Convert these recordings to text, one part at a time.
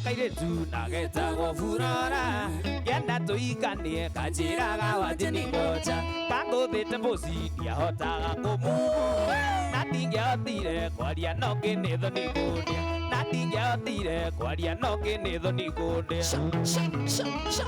Kairĩtu na getagwo Burora, ngĩenda tũikanie kanjĩraga wanjĩ nĩ ngoja. Kangũthĩte mũci ndiahotaga kũmuvu, na ndingĩahotire kwaria no ngĩ nĩ thoni kũndĩa, na ndingĩahotire kwaria no ngĩ nĩ thoni kũndĩa. Sha, sha, sha, sha.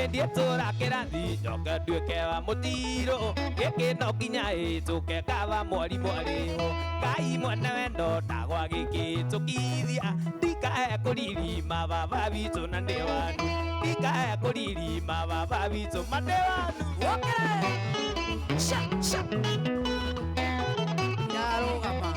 Ĩndiĩ tũra kĩrathi njoke nduĩke wa mũtirũ, gĩkĩ no nginya ĩtũke kaba mwarimũ arĩho. Ngai mwene wendo ndagwa gĩkĩtũkithia, ndikae kũririma baba witũ na ndĩ wanu, ndikae kũririma baba witũ ma ndĩ wanu. Okay. Sha, sha. Yarũgama.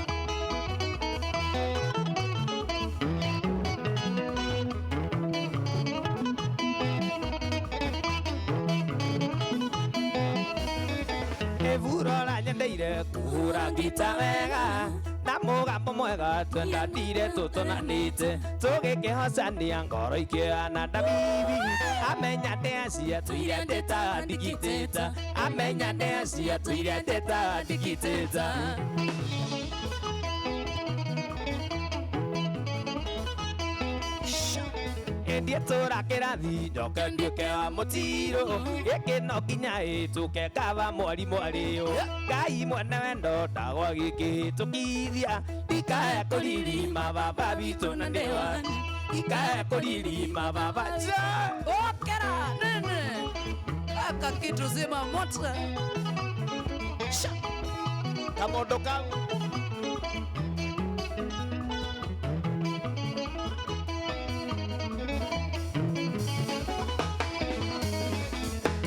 Ĩburora nyendeire kũhũra ngita wega na mũgambo mwega, twendandire tũtonanĩte tũgĩkĩhocania ngoro ikĩhana ndabibi. Amenya ndĩacia tũire ndĩta ndigitĩta, amenya ndĩacia tũire ndĩta ndigitĩta. Sha. Ĩndiĩ tũra kĩrathi njoke nduĩke wa mũtirũ, gĩkĩ no nginya ĩtũke kaba mwarimũ arĩo. Ngai mwene wendo ndagwa gĩkĩhĩtũkithia, ndikae kũririma baba witũ na ndĩ wanu, ndikae kũririma baba. Okera nene. Aka kitu zima moto. Sha. Kamondo kau.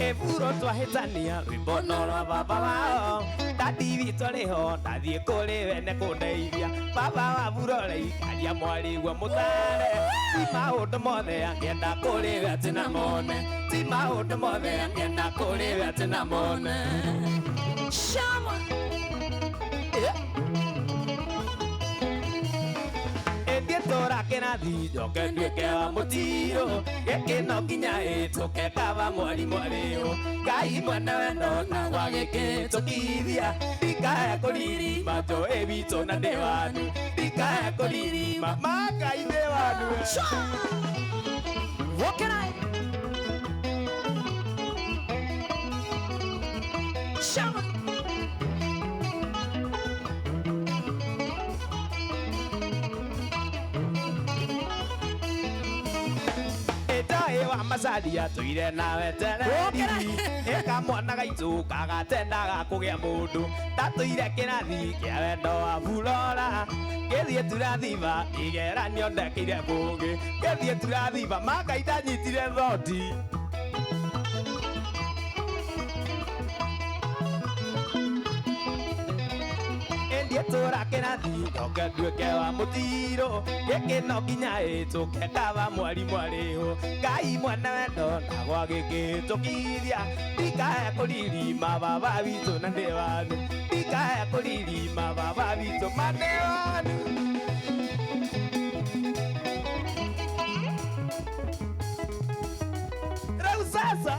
Eburo twahĩtania rwĩmbo no rwa baba wao, ndadi witũ arĩho ndathiĩ kũrĩ we nĩ kũndeithia. Baba wa Burora ikaria mwarĩguo mũtare, ti maũndũ mothe angĩenda kũrĩ we atĩ na mone, ti maũndũ mothe angĩenda kũrĩ we atĩ na mone. Shama. Yeah. Ĩndiĩ tũra kĩrathi njoke nduĩke wa mũtirũ, gĩkĩ no nginya ĩtũke kaba mwarimũ arĩho. Ngai mwene wendo ndagwa gĩkĩtũkithia, ndikae kũririma njũĩ witũ na ndĩ wanu, ndikae kũririma ma Ngai ndĩ wanu. Sha. Okera. Shama. Ĩndoĩ wa macaria tũire nawe tereri, ĩka mwana gaitũ kagatendaga kũgĩa mũndũ, ndatũire kĩrathi kĩa wendo wa Burora, ngĩthiĩ turathiba igeranio ndekĩire kũngĩ, ngĩthiĩ turathiba ma Ngai ndanyitire thoti. Ĩndiĩ tũra kĩrathi njoke nduĩke wa mũtirũ, gĩkĩ no nginya ĩtũke kaba mwarimũ arĩho. Ngai mwene wendo ndagwa gĩkĩtũkithia, ndikae kũririma baba witũ na ndĩ wanu, ndikae kũririma baba witũ ma ndĩ wanu. Rĩu sasa.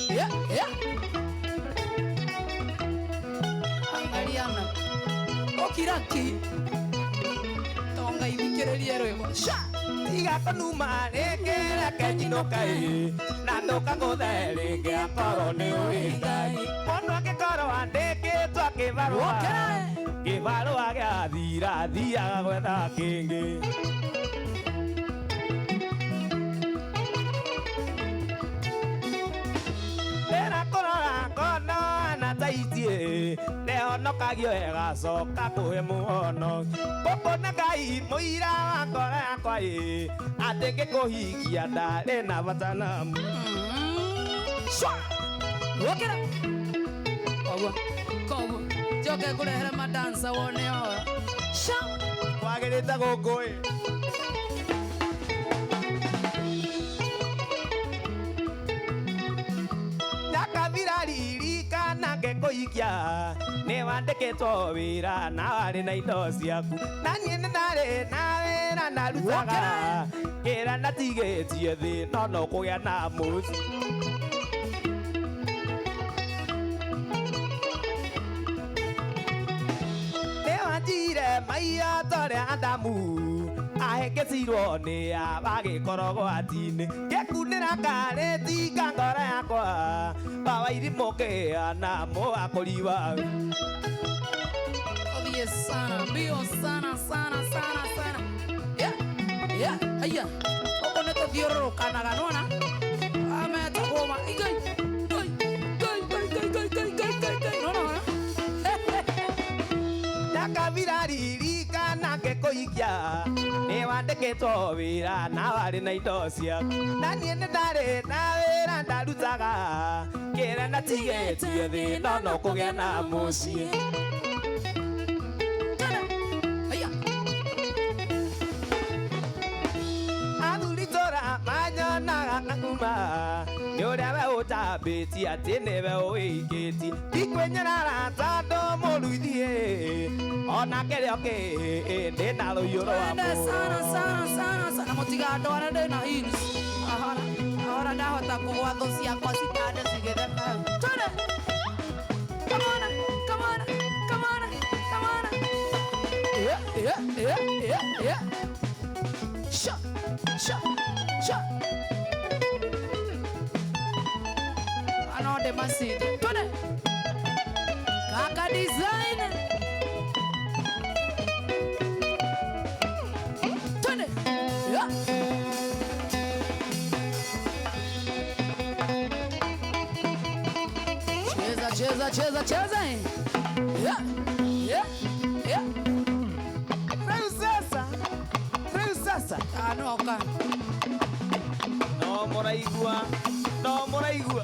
Yeah, yeah. Angaliana. Okiraki. Tonga ithikĩrĩrie rwĩmbo. Sha. Tiga kũnuma rĩngĩ reke njinũke ĩ, na ndũkangũthe rĩngĩ akorwo nĩ ũĩ Ngai. Mũndũ angĩkorwo andĩkĩtwo kĩbarũa, Okera. kĩbarũa gĩathira athiaga gwetha kĩngĩ. Ndĩra kũrora ngona na taitie, nĩhonokagio ĩgacoka kũhe mũhono. Gũkũ nĩ Ngai mũira wa ngoro yakwa ĩ, atĩ ngĩkũhikia ndarĩ na bata namu. Shwa. Wokera. Koguo. Koguo. Njoke ngũrehere madansa wone ũhoro. Sha. Kwagĩrĩte gũkũ ĩ. Ndakabira ririkana ngekũikia nĩ wandĩkĩtwo wĩra na warĩ na indo ciaku na niĩ nĩ ndarĩ na wĩra ndarutaga kĩra ndatigĩtie thĩ no no kũgĩa na mũciĩ. Nĩwanjire maiya torĩa Adamu ahĩngĩcirwo nĩ abagĩkorwo gwati-inĩ ngĩkunĩra karĩti ka ngoro yakwa bawairimũ kĩana mũwakũri wawe. Ũthiĩ sana mbio sana sana sana sana. Yeah, yeah, aya. Gũkũ nĩ tũthiũrũrũkanaga nĩwona? Ametagwo ma igai. Ngai, ngai, ngai, ngai, ngai, ngai, ngai, ngai, ngai. Nĩwona? Ndakabira ririkana ngĩkũikia nĩ wandĩkĩtwo wĩra na warĩ na indo ciaku na niĩ nĩ ndarĩ na wĩra ndarutaga kĩrĩa ndatigĩtie thĩ no no kũgĩa na mũciĩ. Aya. Athuri tũra manyonaga ngakuma nĩ ũrĩa we ũtambĩtie atĩ nĩwe ũikĩtie ndikwĩnyarara tondũ mũruithie ona kĩrĩa kĩ ndĩna rũiyũ rwa Twende sana sana sana sana mũtigandware ndĩna heels. Ahora ahora ndahota kũgwa thũ ciakwa citande cigĩtheka. Twende. Come on, come on, come on, come on. Yeah, yeah, yeah, yeah, yeah. Sha, sha, sha. Ano ndĩmacinde. Twende. Kaka design. Twende. Yeah. Cheza, cheza, cheza, cheza. Yeah, yeah, yeah. Rĩu sasa, rĩu sasa Anoka. no mũraigua, no mũraigua.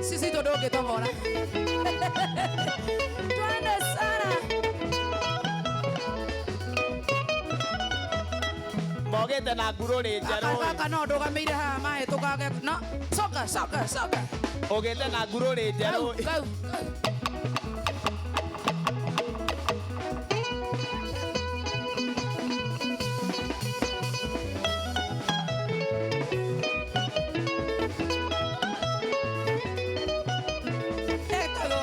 Sisi tondũngĩtobora. Twende sana. Mogĩte na ngurũrĩ njerũ Gaka gaka no ndũgamĩire haha mahĩtũkage. No, coka, coka, coka. ũgĩte na ngurũrĩ njerũ. Kau, kau, kau. Etagwo.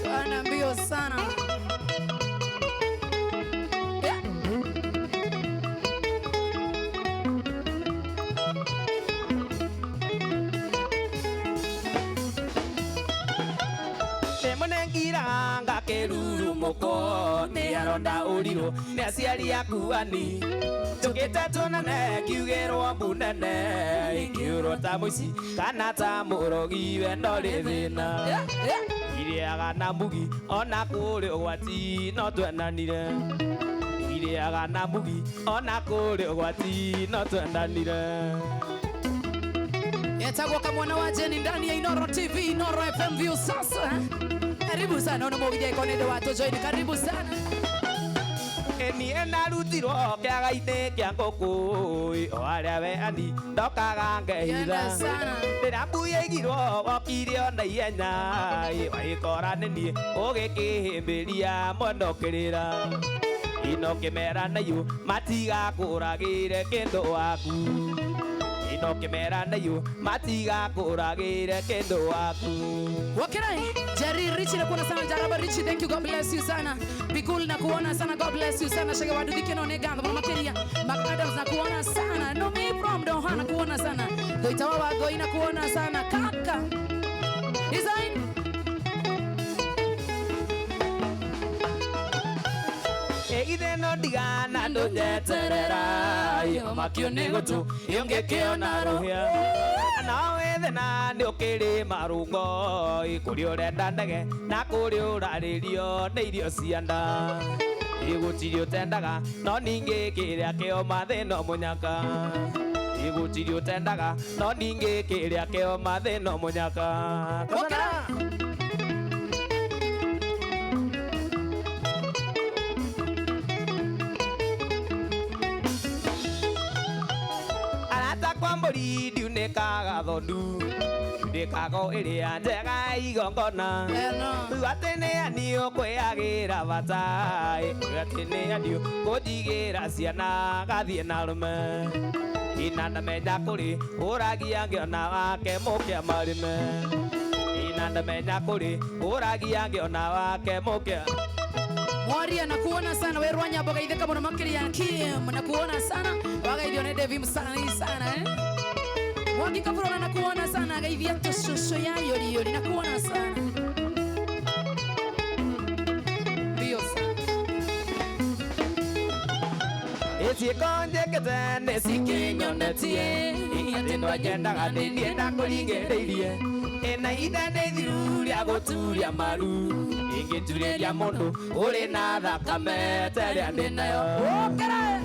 Bwana mbio sana. Yeah. Ndĩmũnengiraga ngakĩrurumũko nĩ aronda ũrirũ nĩ aciari aku ani njũkĩte tuonane ngiugĩrwo mbu nene ingĩũrwo ta mũici kana ta mũrogi we no rĩ thĩna. Yeah, yeah. Irĩaga na mugi ona kũrĩ ũgwati no twendanire. Irĩaga na mugi ona kũrĩ ũgwati no twendanire. Yetagwo kamwana wa Jeni ndani ya Inoro TV, Inoro FM View sasa. Karibu sana ono mũgithia ikonende wa join. Karibu sana. Eni enarutirwo kĩaga-inĩ kĩa ngũkũ o harĩa we ani ndokaga ngehitha. Yenda sana. Rĩrĩa mbu yaigirwo wokire ona ihenya wagĩkora nĩ niĩ ũgĩkĩhĩmbĩria mwena ũkĩrĩra ino kĩmera naiyũ matigakũragĩre kĩndũ waku ino kĩmera naiyũ matigakũragĩre kĩndũ waku. Wakirai, Jerry Richie na kuona sana Jaraba Richie, thank you, God bless you sana. Bikul na kuona sana, God bless you sana. Shege wadu dike no nega, mama Kenya. Mark Adams na kuona sana. No me from Doha na kuona sana. Doitawa wa Goi na kuona sana. Kaka. Design. Ĩgithe no ndigana ndũnjeterera Makio nĩ gũtũ ĩũngĩkĩona rũhĩa No wethe na nĩ ũkĩrĩ marũngo Kũrĩ ũrenda ndege na kũrĩ ũrarĩrio nĩ irio cia nda Gũtirĩ ũtendaga no ningĩ kĩrĩa kĩo mathĩna mũnyaka Gũtirĩ ũtendaga no ningĩ kĩrĩa kĩo mathĩna mũnyaka Okera. Arata kwa mbũri ndiunĩkaga thondu Ndiunĩkaga ĩrĩa njega igongona Atĩ nĩ ani ũkwĩagĩra bata Atĩ nĩ ani ũkũnjigĩra ciana gathiĩ na rũme Ina ndamenya kũrĩ ũragia ngĩona wake mũkĩa marĩme Ina ndamenya kũrĩ ũragia ngĩona wake mũkĩa Mwaria nakuona sana we Rwanya bogaitheka muno makiria Kim nakuona sana wagaithio nĩ Devi msanii sana eh Mwangi Kaburona nakuona sana gaithia tushushu ya yori yori nakuona sana Ndio sana Ciĩko njĩkĩte nĩ cikinyonetie Atĩ nĩwanyendaga nĩ niĩ ndakũringĩrĩirie Ĩna ithe nĩ ithiru rĩa gũturia maru Ingĩturĩria mũndũ ũrĩ na thakame ta ĩrĩa ndĩ nayo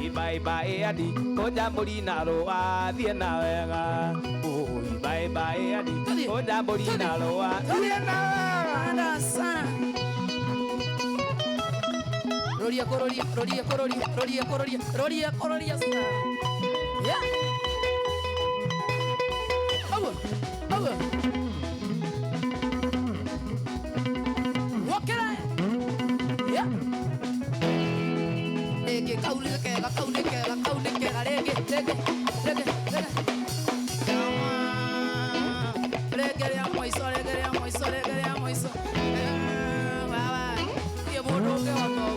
Iba ĩani kũnja mbũri na rũa thiĩ na wega Iba ĩani kũnja mbũri na rũa thiĩ na wega sana Roria kororia, roria kororia, roria kororia, roria kororia sana. Yeah. Awo, awo. Wakera. Yeah. Rege kauli kega, kauli kega, kauli kega, rege, rege, rege, rege. Rege ya moiso, rege ya moiso, rege ya moiso. Baba. Ye bodo ke wato.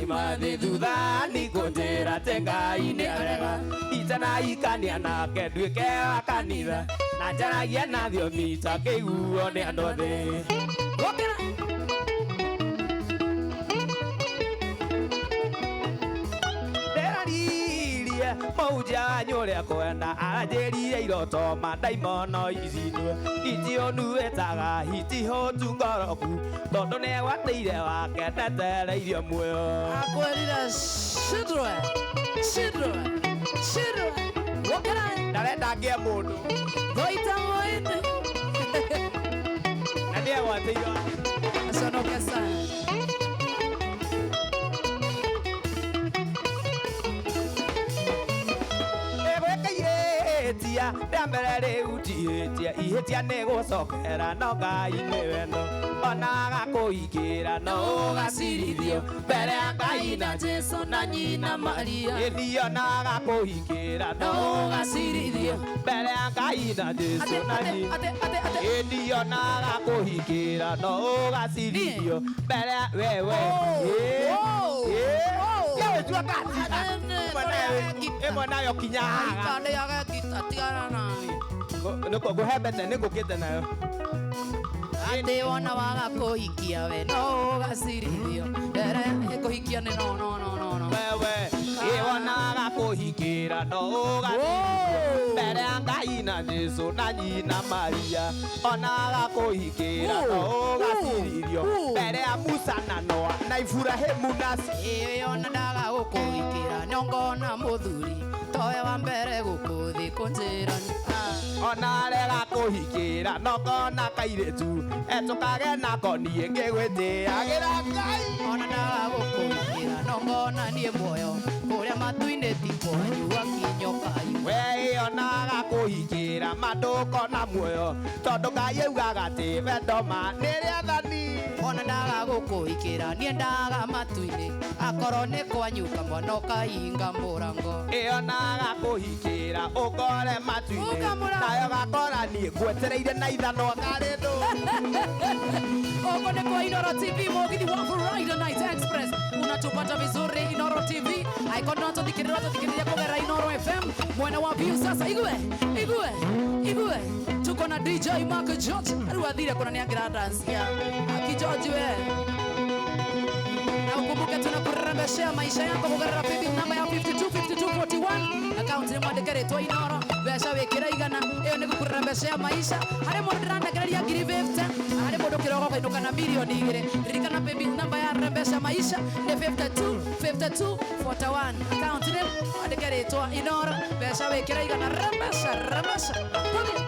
Imathi thutha nĩngũnjĩra atĩ Ngai nĩ arega Itanaikania nake nduĩke wa kanitha Na njaragia na thiomi itakĩiguo nĩ andũ othe Okera. Ndĩraririe mũhunjia wanyu ũrĩa kwenda aranjĩrire iroto mandaimono icinwe Itiũnuĩtaga hitihũtu ngoroku Tondũ nĩegwatĩire wake ndetereirio muoyo Akwĩrire shidwe, shidwe, shidwe. Okera. Ndarenda ngĩe mũndũ Goita moite. Na nĩegwatĩire wake Aconoke sana. Ihĩtia rĩa mbere rĩu ti ihĩtia Ihĩtia nĩ gũcokera no Ngai nĩ wendo Ona agakũhingĩra no ũgacirithio mbere ya Ngai na Jesu na nyina Maria Ĩni ona agakũhingĩra no ũgacirithio mbere ya Ngai na Jesu na nyina Ate, ate, ate. Ĩni ona agakũhingĩra no ũgacirithio mbere ya wewe Ĩmwe nayo kinya haha Ngũhembete nĩ ngũkĩte nayo Atĩ wona waga kũhikia we no ũgacirithio mbere kũhikia nĩ no no no no no Wewe ĩ wona waga kũhikĩra no ũgacirithio mbere ya Ngai na Jesu na nyina Maria Ona waga kũhikĩra no ũgacirithio mbere ya Musa na Noa na Iburahĩmu na Ĩ ona ndaga gũkũhikĩra nyongona mũthuri towe wa mbere gũkũ thĩ kũnjĩra Ona arega kũhikĩra no ngona kairĩtu etũkage nako niĩ ngĩgwĩtĩagĩra Ngai Ona ndaga gũkũhikĩra no Ndũkona niĩ muoyo kũrĩa matu-inĩ ti kwanyu wakinyoka We ĩyonaga kũhingĩra ma ndũkona muoyo tondũ Ngai augaga atĩ wendo ma nĩ rĩathani. Ona ndaga gũkũhikĩra niĩ ndaga matu-inĩ akorwo nĩ kwanyu kamwana ũkahinga mũrango. Ĩyonaga kũhingĩra ũkore matu-inĩ Hunga mũrango. Nayo gakora niĩ ngwetereire na ithanwa karĩ thũ. Huko ni kwa Inoro TV, mugithi wa Friday Night Express. Unatupata vizuri Inoro TV. Icon tuthikirira tuthikiriria kugera Inoro FM. Mwena wa view sasa igue igue igue. Tuko na DJ Mark George. Ariu athire kuna niangira dance ya. Aki George we. Na ukumbuke tunakurembeshea maisha yako kugerera paybill namba ya 525241. Account ni mwandike ritwa Inoro. Mbeca wikira igana. Iyo ni gukurembeshea maisha. Hari mundu ndiranengereria ngiri 50. Hari mundu kiroko kainuka na milioni igiri. Ririkana paybill namba ya rembesha maisha ni 525241. Account ni mwandike ritwa Inoro. Mbeca wikira igana. Rembesha rembesha. Tuthi.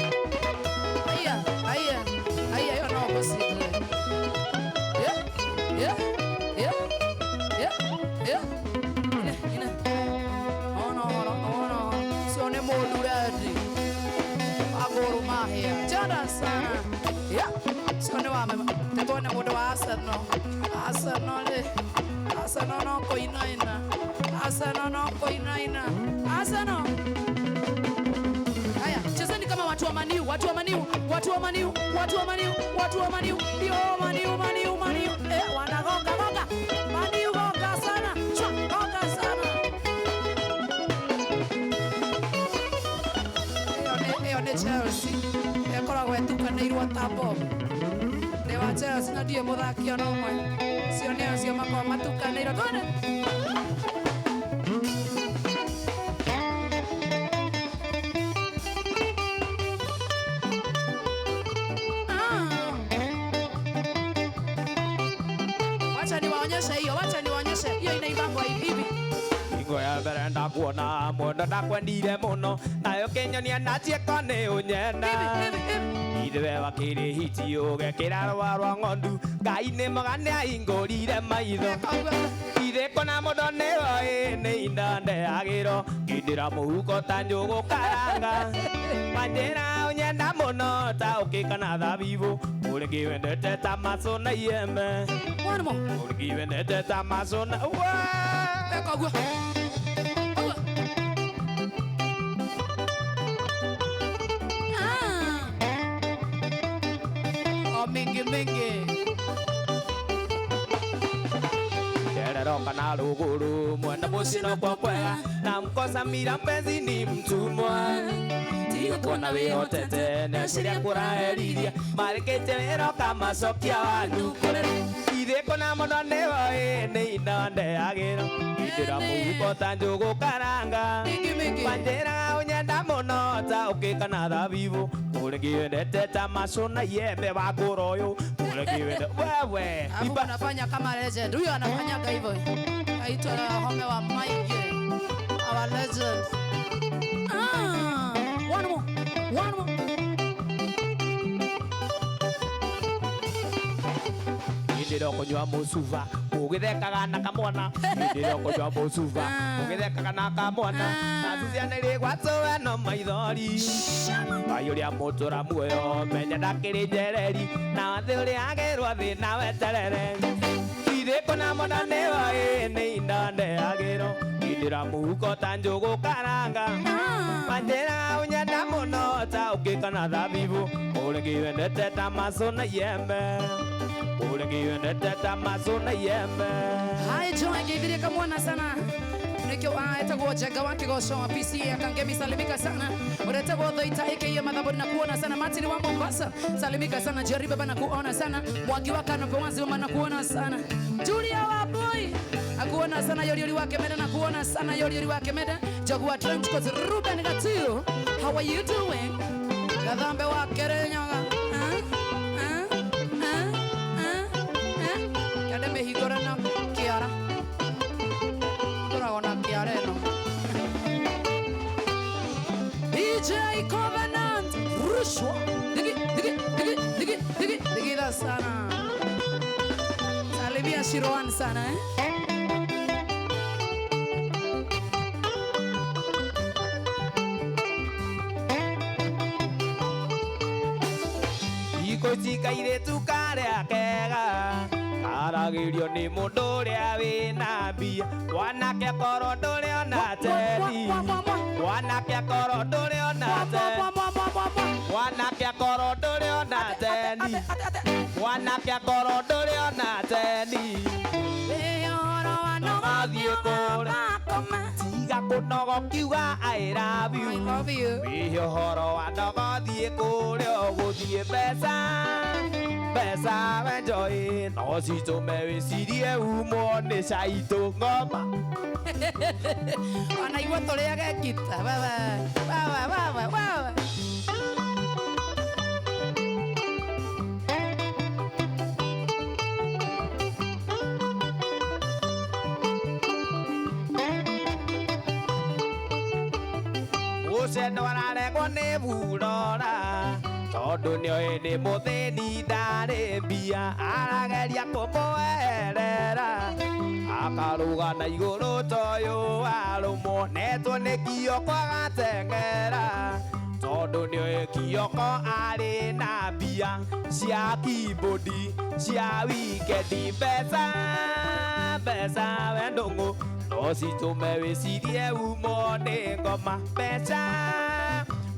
Aya, aya, aya, yo no opposite. Yeah, yeah, yeah, yeah, yeah. Ine, ine. Oh no, no, no, no. Sione mundu ready. Agoro mahia. Jana sana. Yeah. Sione wa mema. Tetone mundu wa Arsenal. Arsenal le. Arsenal no koinaina. Arsenal no koinaina. Arsenal. Haya, chezeni kama watu wa Maniu, watu wa Maniu, watu wa Maniu, watu wa Maniu, watu wa Maniu. Ndio Maniu, Maniu, Maniu. Wanagonga gonga. Maniu gonga sana. Chwa, gonga sana. Ĩyo nĩ Chelsea. Ĩkoragwo ĩtukanĩirwo ta bomu. Ndĩ wa Chelsea na ndiũĩ mũthaki ona ũmwe. Cio nĩ acio makoragwo matukanĩirwo. Twende. Wacha niwaonyeshe hiyo, wacha niwaonyeshe hiyo inaibangwa hivi hivi. Hingo ya mbere ndakuona mwendo ndakwendire mũno nayo kĩnyonia na ciĩko nĩ ũnyenda. Hivi hivi hivi. Ithuĩ wakĩrĩ hiti ũgekĩra rũa rwa ng'ondu Ngai nĩ mwega nĩahingũrire maitho. Ithe kũna mũndũ nĩoĩ nĩ indo ndeagĩrwo ngindĩra mũhuko ta njũgũ karanga. Manjĩra ũnyenda mũno ta ũkĩ kana thabibũ ũrĩngĩ wendete ta macũ na iembe. One more. Ũrĩngĩ wendete ta macũ na Eka guo. Guo. Ah. Oh, mingi mingi. Terero kana rũgũrũ mwenda mũcino kwa kwega na mkosa mira mpenzi ni mtumwa. Tiga kuona wĩhotete neciria kũraheriria marĩkĩtie wĩra ũkamacokia wanyu Ithe kũna mũndũ nĩoĩ nĩ indo ndeagĩrwo indĩra mũhuko ta njũgũ karanga. Mingi mingi. Manjĩraga ũnyenda mũno ta ũkĩ kana thabibũ ũrĩngĩ wendete ta macũ na iembe wa ngũra ũyũ ũrĩngĩ wende wewe. Alafu unafanya kama legend. Huyo anafanyaga hivyo. Aitwa Home wa Maige. Our legend. Ah, one more. One more. Hĩndĩ ĩrĩa ũkũnyua mũcuba ũgĩthekaga na kamwana. Hĩndĩ ĩrĩa ũkũnyua mũcuba ũgĩthekaga na kamwana. Na ciana irĩ gwatũwe no maithori. Ngai ũrĩa mũtũra muoyo menya ndakĩrĩ njereri na thĩ ũrĩa agĩrwo thĩ na weterere. Ithe kũna mũndũ nĩoĩ nĩ indo ndeagĩrwo indĩra mũhuko ta njũgũ karanga. Manjĩraga ũnyenda mũno ta ũkĩ kana thabibũ ũrĩngĩ wendete ta macũ na iembe. Ũrĩngĩ wendete ta macũ na iembe. Hi Joy, ngeithirie kamwana sana. Nikio etagwo Njenga wa Kĩgoco wa PCA Kangemi, salimika sana. Uretagwo Thoita aka Mathaburi na kuona sana. Martin wa Mombasa, salimika sana. Jerry baba na kuona sana. Mwangi wa Kano Pewanzi mama na kuona sana. Julia wa boy akuona sana. Yoriori wa Kemeda na kuona sana. Yoriori wa Kemeda. Jogwa Trench Coat Ruben Gatio, how are you doing? Gathambe wa Kerenyaga. Kende mĩhingũre na kĩara. Tũragwo na kĩara ĩno. DJ Covenant, rushwa. Digi, digi, digi, digi, digi, digi. Sana. Salimia Shirwan sana eh. Iko cikairĩtu karĩa kega karagĩrio nĩ mũndũ ũrĩa wĩna mbia mwanake korwo ndũrĩ ona teni mwanake korwo ndũrĩ ona teni mwanake korwo ndũrĩ ona teni mwanake korwo ndũrĩ ona teni mathiĩ kũrĩa tiga kũnoga ũkiuga I love you I love you. wĩhe ũhoro wa nogo thiĩ kũrĩa ũgũthiĩ mbeca mbeca wenjoi no citũme wĩcirie umwo nĩ caitũ ngoma Wanaigua tũrĩage ngita wewe wewe wewe wewe. Ũceno araregwo nĩ burora tondũ nĩoĩ nĩ mũthĩni ndarĩ mbia arageria kũmũeherera akarũga na igũrũ toyũ arũmwo netwo nĩ Kioko agateng'era tondũ nĩoĩ Kioko arĩ na mbia cia keyboard cia wikendi mbeca mbeca we ndũng'ũ no citũme wĩcirie umo nĩ ngoma mbeca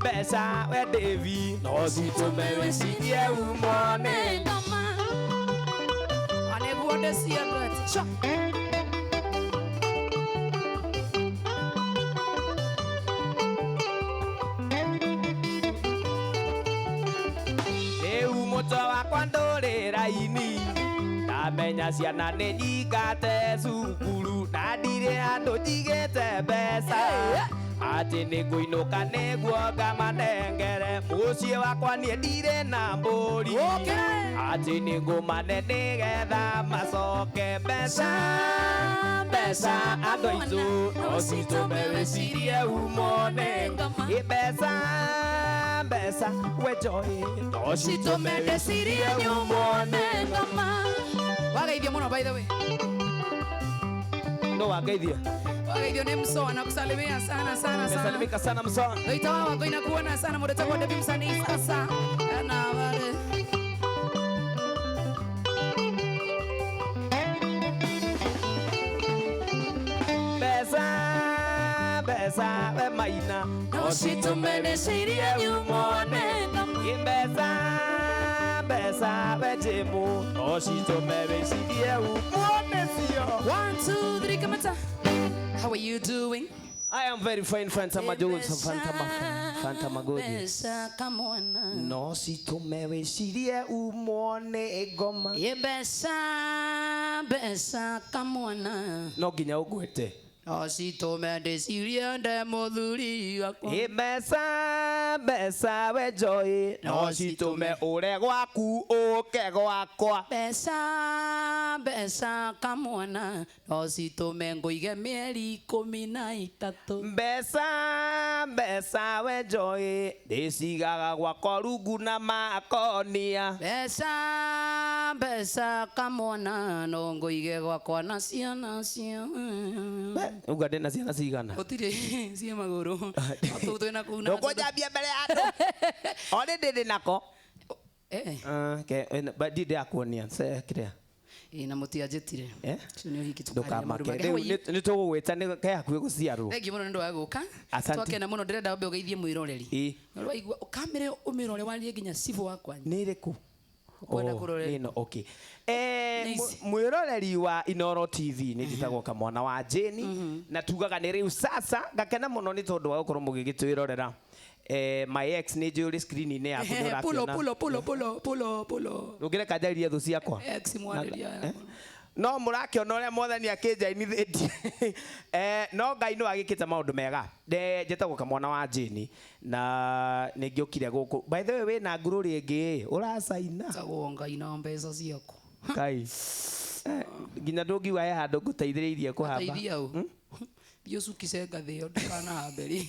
mbeca we Davy no citũme wĩcirie umo nĩ Ngoma. Anĩguo ndĩciendete. Sha. Rĩu mũtwe wakwa ndũrĩ raini ndamenya ciana nĩ nyingate cukuru na ndirĩ handũ njigĩte mbeca atĩ nĩ ngũinũka nĩguo ngamanengere mũciĩ wakwa niĩ ndirĩ na mbũri atĩ nĩ ngũmane nĩgetha macoke mbeca mbeca andũ aitũ no citũme wĩcirie umo nĩ ĩ mbeca mbeca we Joy no citũme Citũme wĩcirie ndĩcirie umo nyumwo nĩ nĩ ngoma. Wageithio mũno by the way. no wageithia Wageithio nĩ Msoa na kusalimia sana sana sana. Nimesalimika sana Msoa. Ndoita wako inakuona sana mũndũ Debbie msanii sasa. Na wale. Mbeca mbeca we maina No citũme ndĩcirie nyumwo nĩ ngoma. Ĩ mbeca mbeca we Jimu no citũme wĩcirie umwo nĩcio. 1 2 3 come on. How are you doing? I am very fine, Fanta Majogo, Fanta Magodi. Mbeca kamwana. No citũme wĩcirie umwo nĩ ngoma. Ĩ mbeca mbeca kamwana. No nginya ũngwete. No citũme ndĩcirie nde mũthuri wakwa. Ĩ mbeca mbeca we Joy no citũme ũre gwaku ũke gwakwa. Mbeca mbeca kamwana no citũme ngũige mĩeri 13. Mbeca mbeca we Joy ndĩcigaga gwakwa rungu na makonia. Mbeca mbeca kamwana no ngũige gwakwa na ciana cia Uga ndĩna ciana cigana? Gũtirĩ cia magũrũ. Tũu twĩna kũu na Ndũkũnjambia mbere ya andũ. Already ndĩ nako. Eh. But ndĩrakuonia kĩrĩa. Ĩ na mũtianjĩtire. Eh? Ũcio nĩ ũhiki tũkaria maũndũ Ndũkamake. mangĩ. Rĩu How are you? nĩ tũgũgwĩta nĩ ke hakuhĩ gũciarwo. Thengiũ mũno nĩ ũndũ wa gũka. Asante. Twakena mũno ndĩrenda wambe ũgeithie mwĩroreri. Ĩ. Na waigua kamere ũmĩrore warie nginya cibũ wakwa. Nĩ ĩrĩkũ? Ũkwenda kũrorera. Nĩ ĩno, okay. Nĩ ici. Mwĩroreri wa Inoro TV nĩ njĩtagwo kamwana wa Jane na tugaga nĩ rĩu sasa ngakena mũno nĩ tondũ wa gũkorwo mũgĩgĩtwĩrorera. My ex nĩ njũĩ ũrĩ screen-inĩ yaku nĩ Pulo ũrakĩona. pulo pulo pulo pulo pulo. Ndũngĩreka njarĩrie thũ ciakwa. Ex mwarĩria. No mũrakĩona ũrĩa mwathani akĩnjainithĩtie. No Ngai no agĩkĩte maũndũ mega. Njĩtagwo kamwana wa Jane na nĩ ngĩũkire gũkũ. By the way wĩna ngurũri ĩngĩ ũracaina. Tagwo Ngai na mbeca ciakwa. Kai. Nginya ndũngiuga he handũ ngũteithĩrĩirie kũhamba. Teithia ũ. Thiĩ ũcukice ngathĩ ĩyo ndũkanahambe rĩ.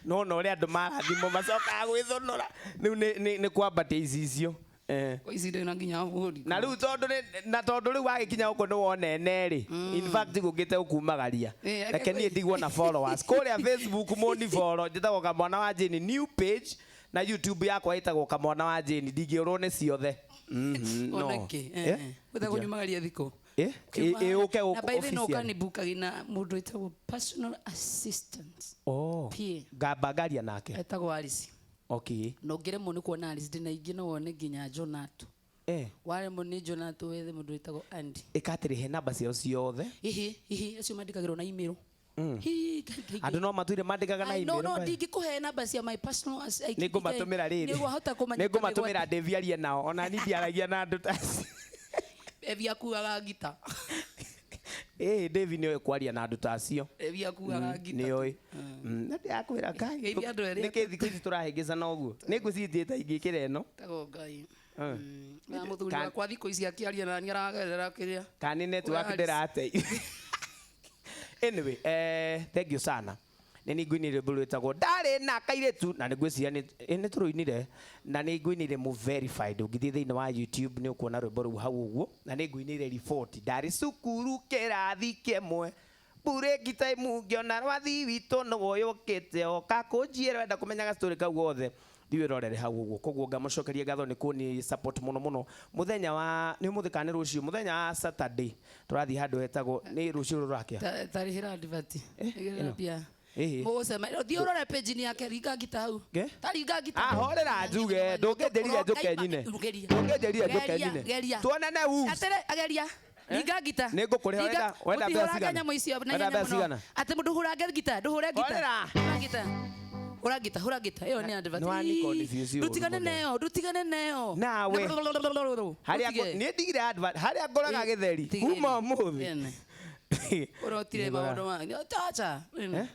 No no ũrĩa andũ marathimwo macokaga gwĩthũnũra. Rĩu nĩ kwambatia icicio. Ici ndĩ nginya bũri. Na rĩu tondũ na tondũ rĩu wagĩkinya gũkũ nĩ wonene rĩ, in fact gũkĩte gũkumagaria. Reke niĩ ndigwo na followers kũrĩa Facebook, mũni follow, njĩtagwo Kamwana wa Jane, new page, na YouTube yakwa ĩtagwo Kamwana wa Jane. Ndingĩũrwo nĩ ciothe. No. Onake. Eh? Wetha kũnyumagaria thikũ. Eh? Ĩ ũke Na gũkũ by the way, no officially. ũkanibukagi na mũndũ wĩtagwo personal assistant. Oh. PA. Ngamba ngaria nake. Etagwo Alice. Okay. Na ũngĩremwo nĩ kuona Alice ndĩna ingĩ, no wone nginya Jonato. Waremwo nĩ Jonato, wethe mũndũ wĩtagwo Andy. Ĩka atĩrĩ, he namba ciao ciothe. Ihi ihi, acio mandĩkagĩrwo na email. Hi, Ngai, Ngai, Andũ Ngai. no matwire mandĩkaga na Ai, no email. no Bai. Ndingĩkũhe namba cia my personal Nĩ ngũmatũmĩra rĩrĩ. Nĩ wahota kũmanyita. Nĩ ngũmatũmĩra Dave arie nao, ona ni ndiaragia na andũ ta acio. Evi akuaga ngita. Ĩ Dave nĩoĩ kwaria na andũ ta acio. Evi akuaga ngita. Nĩoĩ. Na ndĩrakwĩra Ngai. Geithia andũ erĩ. Nĩkĩ thikũ ici tũrahĩngĩcana ũguo? Nĩ ngwĩciria ingĩkĩra ĩno. Tagwo Ngai. Na mũthuri wakwa thikũ ici akĩaria na niĩ aragerera kĩrĩa. Kana nĩ network Alice. ndĩrate. Anyway, thank you sana. Nĩ nĩ ngũinire rwĩmbo rwĩtagwo Ndarĩ na Kairĩtu, na nĩ ngwĩciria nĩ tũrũinire, na nĩ ngũinire mu verified. Ũngĩthiĩ thĩinĩ wa YouTube nĩ ũkuona rwĩmbo rũu hau ũguo, na nĩ ngũinire riboti ndarĩ cukuru kĩrathi kĩmwe, bureki time ngĩona rwathi witũ nĩwoyũkĩte oka kũnjiĩra. Wenda kũmenya gastory kau gothe, thiĩ wĩrorere hau ũguo. Koguo ngamũcokeria ngatho nĩ kũni support mũno mũno. Mũthenya wa nĩ ũmũthĩ kana nĩ rũciũ, mũthenya wa Saturday tũrathiĩ handũ hetagwo, nĩ rũciũ rũrakĩa. Tarĩhĩra advert. Ĩno. Nĩgetha mbia. Ĩhĩ. Mũgũcema. Thiĩ ũrore page-inĩ yake, ringa ngita hau. Ge? Ta ringa ngita. Ah, horera njuge, ndũngĩnjĩrire njũke nyine. Geria. Ndũngĩnjĩrire njũke Geria, nyine. geria. Tuonane Wolves. Atĩrĩ, ageria. Ringa ngita. Nĩ ngũkũrĩha, wenda mbeca Mũtihũrange cigana? nyamũ icio na Wenda ihenya mbeca mũno. cigana? Atĩ ndũhũrange ngita, ndũhũre ngita. Horera. Hũra ngita. Hũra ngita, hũra ngita. Ĩyo nĩ advert. Nĩ wa Nikon biũ ciũ Ndũtigane ũru mũno. nayo, ndũtigane nayo. Nawe. Harĩa Ũtige. niĩ ndigire advert harĩa ngoraga gĩtheri Tigĩrĩra. kuma ũmũthĩ. Ene. Ũrotire maũndũ ma chacha. Eh?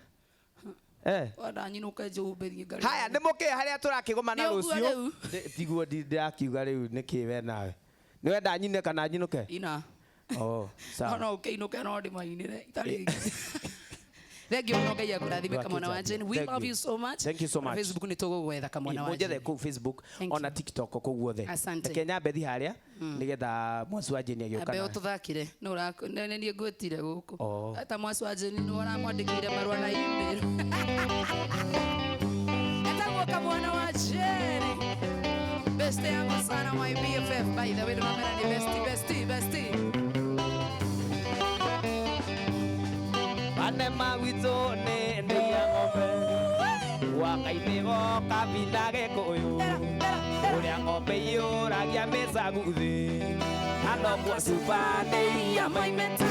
Eh. Wandanyinũka njũmbe thiĩ ngarĩ. Haya, nĩ mũkĩ harĩa tũrakĩgomana Nĩ ũguo rũciũ. rĩu? Tiguo ndĩrakiuga rĩu nĩkĩ we nawe nĩ wenda nyine kana nyinũke? Ina. Oh, No sawa. no ũkĩinũke no ndĩmainĩre itarĩ. Thank you mũno, Ngai akũrathime, Kamwana wa Jane. We Thank love you. you so much. Thank you so much. Facebook nĩ tũgũgwetha Kamwana wa Mũnjethe Jane. kũu Facebook Thank ona you. TikTok kũu guothe. Asante. Reke nyambe thi harĩa nĩgetha mwaci wa Jane agĩũka Ambe na ũtũthakire nĩ niĩ ngwĩtire gũkũ. Oh. Ta mwaci wa Jane nĩ ũramwandĩkĩire marũa na email. Etagwo Kamwana wa Jane. Best yangu sana, my BFF, by the way, ndũramera nĩ bestie, bestie, bestie. Anema gwitũ nĩ ndĩia ng'ombe wakainĩgo kabinda gĩkũyũ ũrĩa ng'ombe iyũragia mĩcaguthĩ anoguo cuba nĩ iria maimĩte.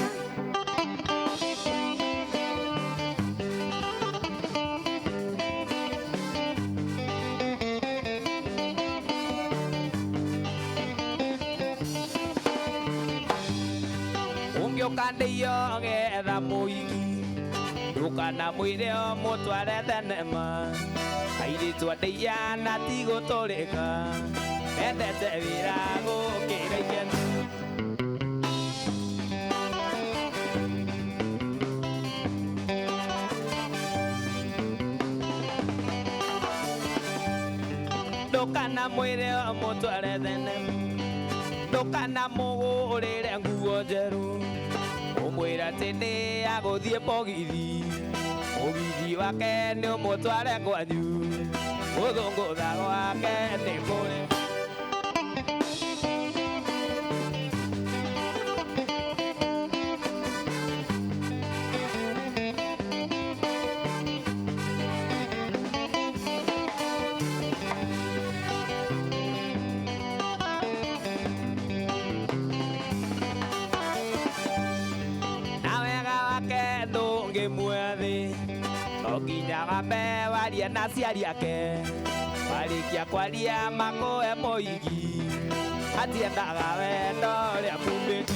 Ũngĩũka ndĩio getha mũigi ndũkana mwĩre mũtware thenema airĩtu a ndĩia na tigũtũrĩka mendete wĩra gũkĩra ikeno. Ndũkana mwĩre mũtware thenema, ndũkana mũgũrĩre nguo njerũ, ũmwĩre atĩ nĩ agũthiĩ mũgithi, mũgithi wake nĩ ũmũtware kwanyu, gũthũngũtha gwake nĩ kũrĩ. Na wega wake ndũngĩmuoya no nginya wambe warie na aciari ake, warĩkia kwaria makũhe mũigi atiendaga wendo ũrĩa kumĩte.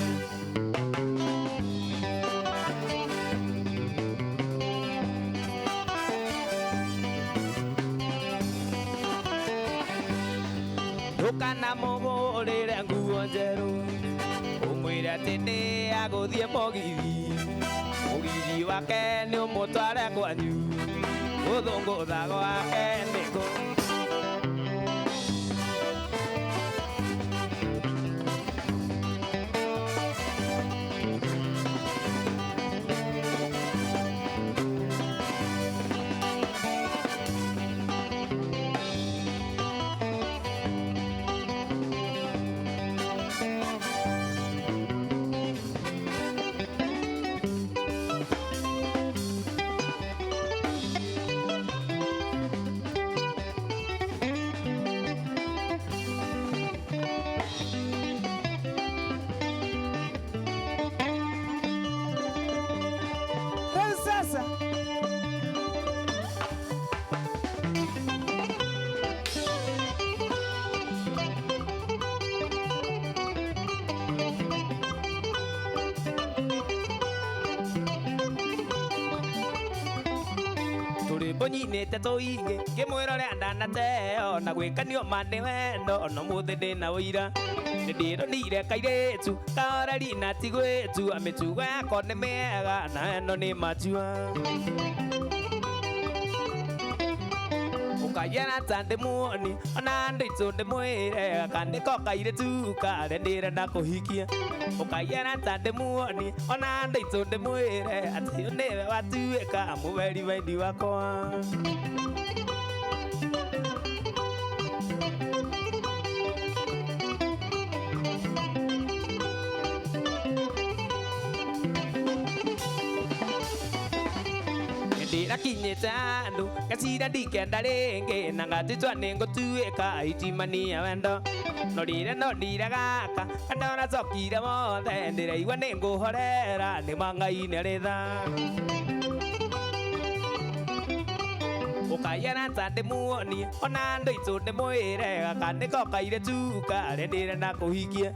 Ndũkana mũgũrĩre nguo njerũ, ũmwĩre atĩ nĩ agũthiĩ mũgithi, mũgithi wake nĩ ũmũtware kwanyu, gũthũngũtha gwake nĩ kũ. Ũnyinĩte tũingĩ ngĩmwĩra ũrĩa ndanateo na gwĩkanio ma nĩ wendo no mũthĩ ndĩna ũira. Nĩndĩronire kairĩtu kahoreri na ti gwĩtua mĩtugo yako nĩ mĩega na ĩno nĩ matua. Ũkayera ta ndĩmuoni ona andũ aitũ ndĩmwĩre gaka nĩko kairĩtu karĩa ndĩrenda kũhikia. Ũkayera ta ndĩmuoni ona andũ aitũ ndĩmwĩre atĩ ũyũ nĩwe watuĩka mũberi wendi wakwa. Ndĩrakinyĩte handũ ngecira ndikenda rĩngĩ na ngatĩtwa nĩ ngũtuĩka itimania wendo no rĩrĩa no ndire gaka kandora cokire wothe ndĩraigua nĩ ngũhorera nĩ ma Ngai nĩ arĩ tha. Ũkayera ta ndĩmuonie ona andũ aitũ ndĩmwĩre gaka nĩko kairĩtu karĩa ndĩrenda kũhikia.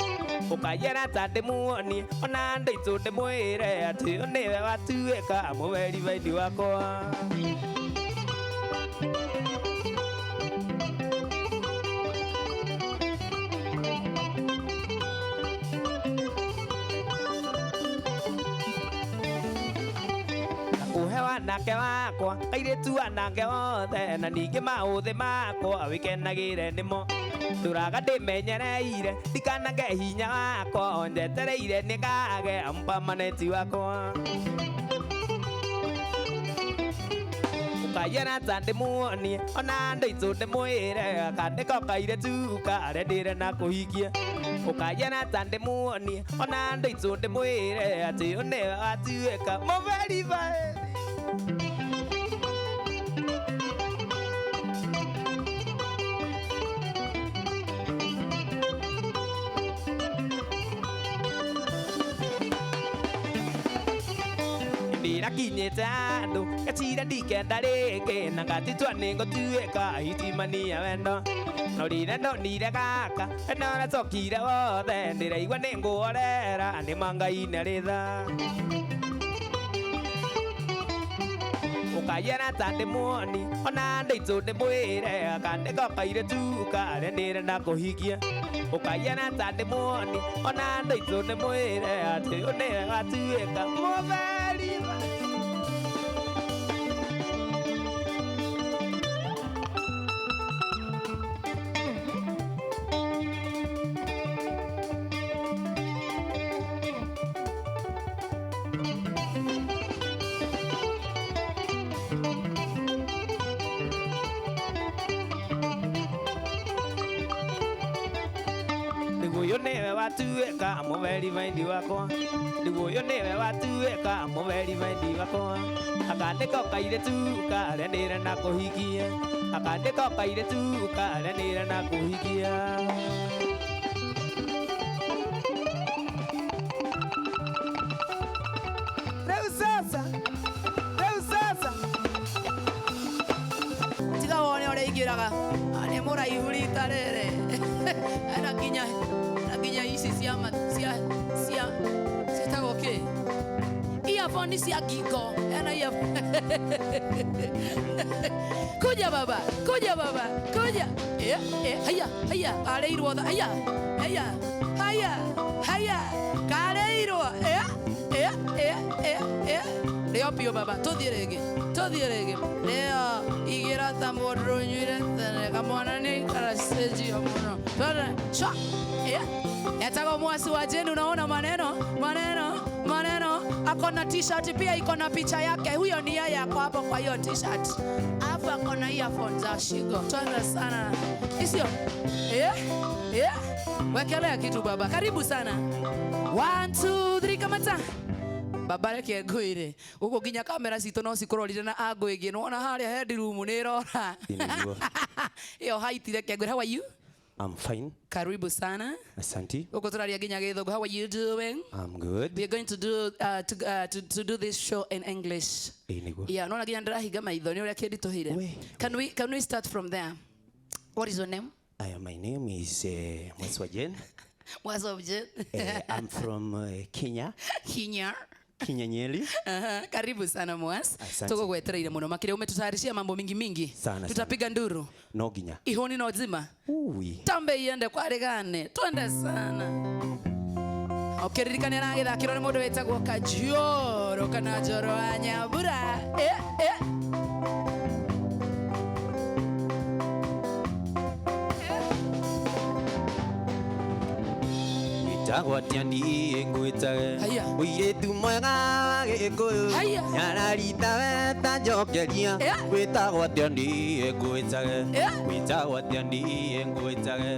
Ũkayera ta ndĩmuonie ona andũ aitũ ndĩmwĩre atĩ ũyũ nĩwe watuĩka mũberi wendi wakwa. Uhe wanake wakwa kairĩtu anake wothe na ningĩ maũthĩ makwa wĩkenagĩre nĩmo. Ndũraga ndĩmenyereire ndikanage hinya wakwa njetereire nĩngage mpamaneti wakwa. Ũkayera ta ndĩmuonie ona andũ aitũ ndĩmwĩre gaka nĩko kairĩtu karĩa ndĩrenda kũhikia. Ũkayera ta ndĩmuonie ona andũ aitũ ndĩmwĩre atĩ ũyũ nĩwe watuĩka mũberi bae. Ndĩrakinyĩte handũ ngecira ndikenda rĩngĩ na ngatĩtwa nĩ ngũtuĩka itimania wendo no rĩrĩa ndonire gaka ndora cokire wothe ndĩraigua nĩ ngũhorera nĩ ma Ngai nĩ arĩ tha. Ũkayera ta ndĩmuoni ona andũ aitũ ndĩmwĩre gaka nĩko kairĩtu karĩa ndĩrenda kũhikia. Ũkayera ta ndĩmuoni ona andũ aitũ ndĩmwĩre atĩ ũyũ nĩwe watuĩka mũberi. Ũyũ nĩwe watuĩka mũberi wendi wakwa. Rĩu ũyũ nĩwe watuĩka mũberi wendi wakwa. Aka nĩko kairĩtu karĩa ndĩrenda kũhikia. Aka nĩko kairĩtu karĩa ndĩrenda kũhikia. Rĩu sasa, rĩu sasa. Tiga wone ũrĩa aingĩraga. Nĩ mũraihu rita rĩrĩ. Ena nginya ici cia cia ciĩtagwo kĩ? Earphone cia ngingo. Ena earphone. Kuja baba, kuja baba, kuja. Haya, haya, karĩirwo haya, haya, haya, haya, karĩirwo. Rĩo biũ baba, tũthiĩ rĩngĩ, tũthiĩ rĩngĩ. Rĩo igĩra ta mũndũ ũnyuire tene, kamwana nĩ aikara cenjio mũno. Twende, shwa. Etagwo Mwasi wa Jane, unaona maneno, maneno, maneno. Ako na t-shirt pia iko na picha yake. Huyo ni yeye ako hapo kwa hiyo t-shirt. Alafu ako na earphones za shingo. Twende sana. Isio? Wekelea kitu baba. Karibu sana. 1 2 3 kamata. Baba reke ngwire. Guku nginya kamera citũ no cikũrorire na angle ĩngĩ. Nĩwona harĩa headroom nĩ ĩrora. Ĩyo height reke ngwĩre. How are you? I'm fine. Karibu sana. Asante. Uko turaria nginya Gĩthũngũ. How are you doing? I'm good. We are going to do to do this show in English. Yeah, no nginya ndĩrahinga maitho nĩ ũrĩa kĩnditũhire. Can we start from there? What is your name? My name is Mwasi wa Jane. Mwasi wa Jane. I'm from Kenya. Kenya. Kinyenyeli. Aha, karibu sana Mwas. Asante. Tugugwetereire muno makiria umetutayarishia mambo mingi mingi. Sana, Tutapiga nduru. No nginya. Ihoni no nzima. Ui. Tambe iende kwarigane. Twende sana. Ũkĩririkania aragĩthakĩrwo nĩ mũndũ wĩtagwo Kanjoro kana Njoro wa Nyambura. Eh, eh. Wĩtagwo atĩa niĩ ngwĩtage? Haiya. Mũirĩtu mwega wa Gĩkũyũ. Haiya. Nyararita weta njokeria. Yeah. Wĩtagwo atĩa niĩ ngwĩtage? Yeah. Wĩtagwo atĩa niĩ ngwĩtage?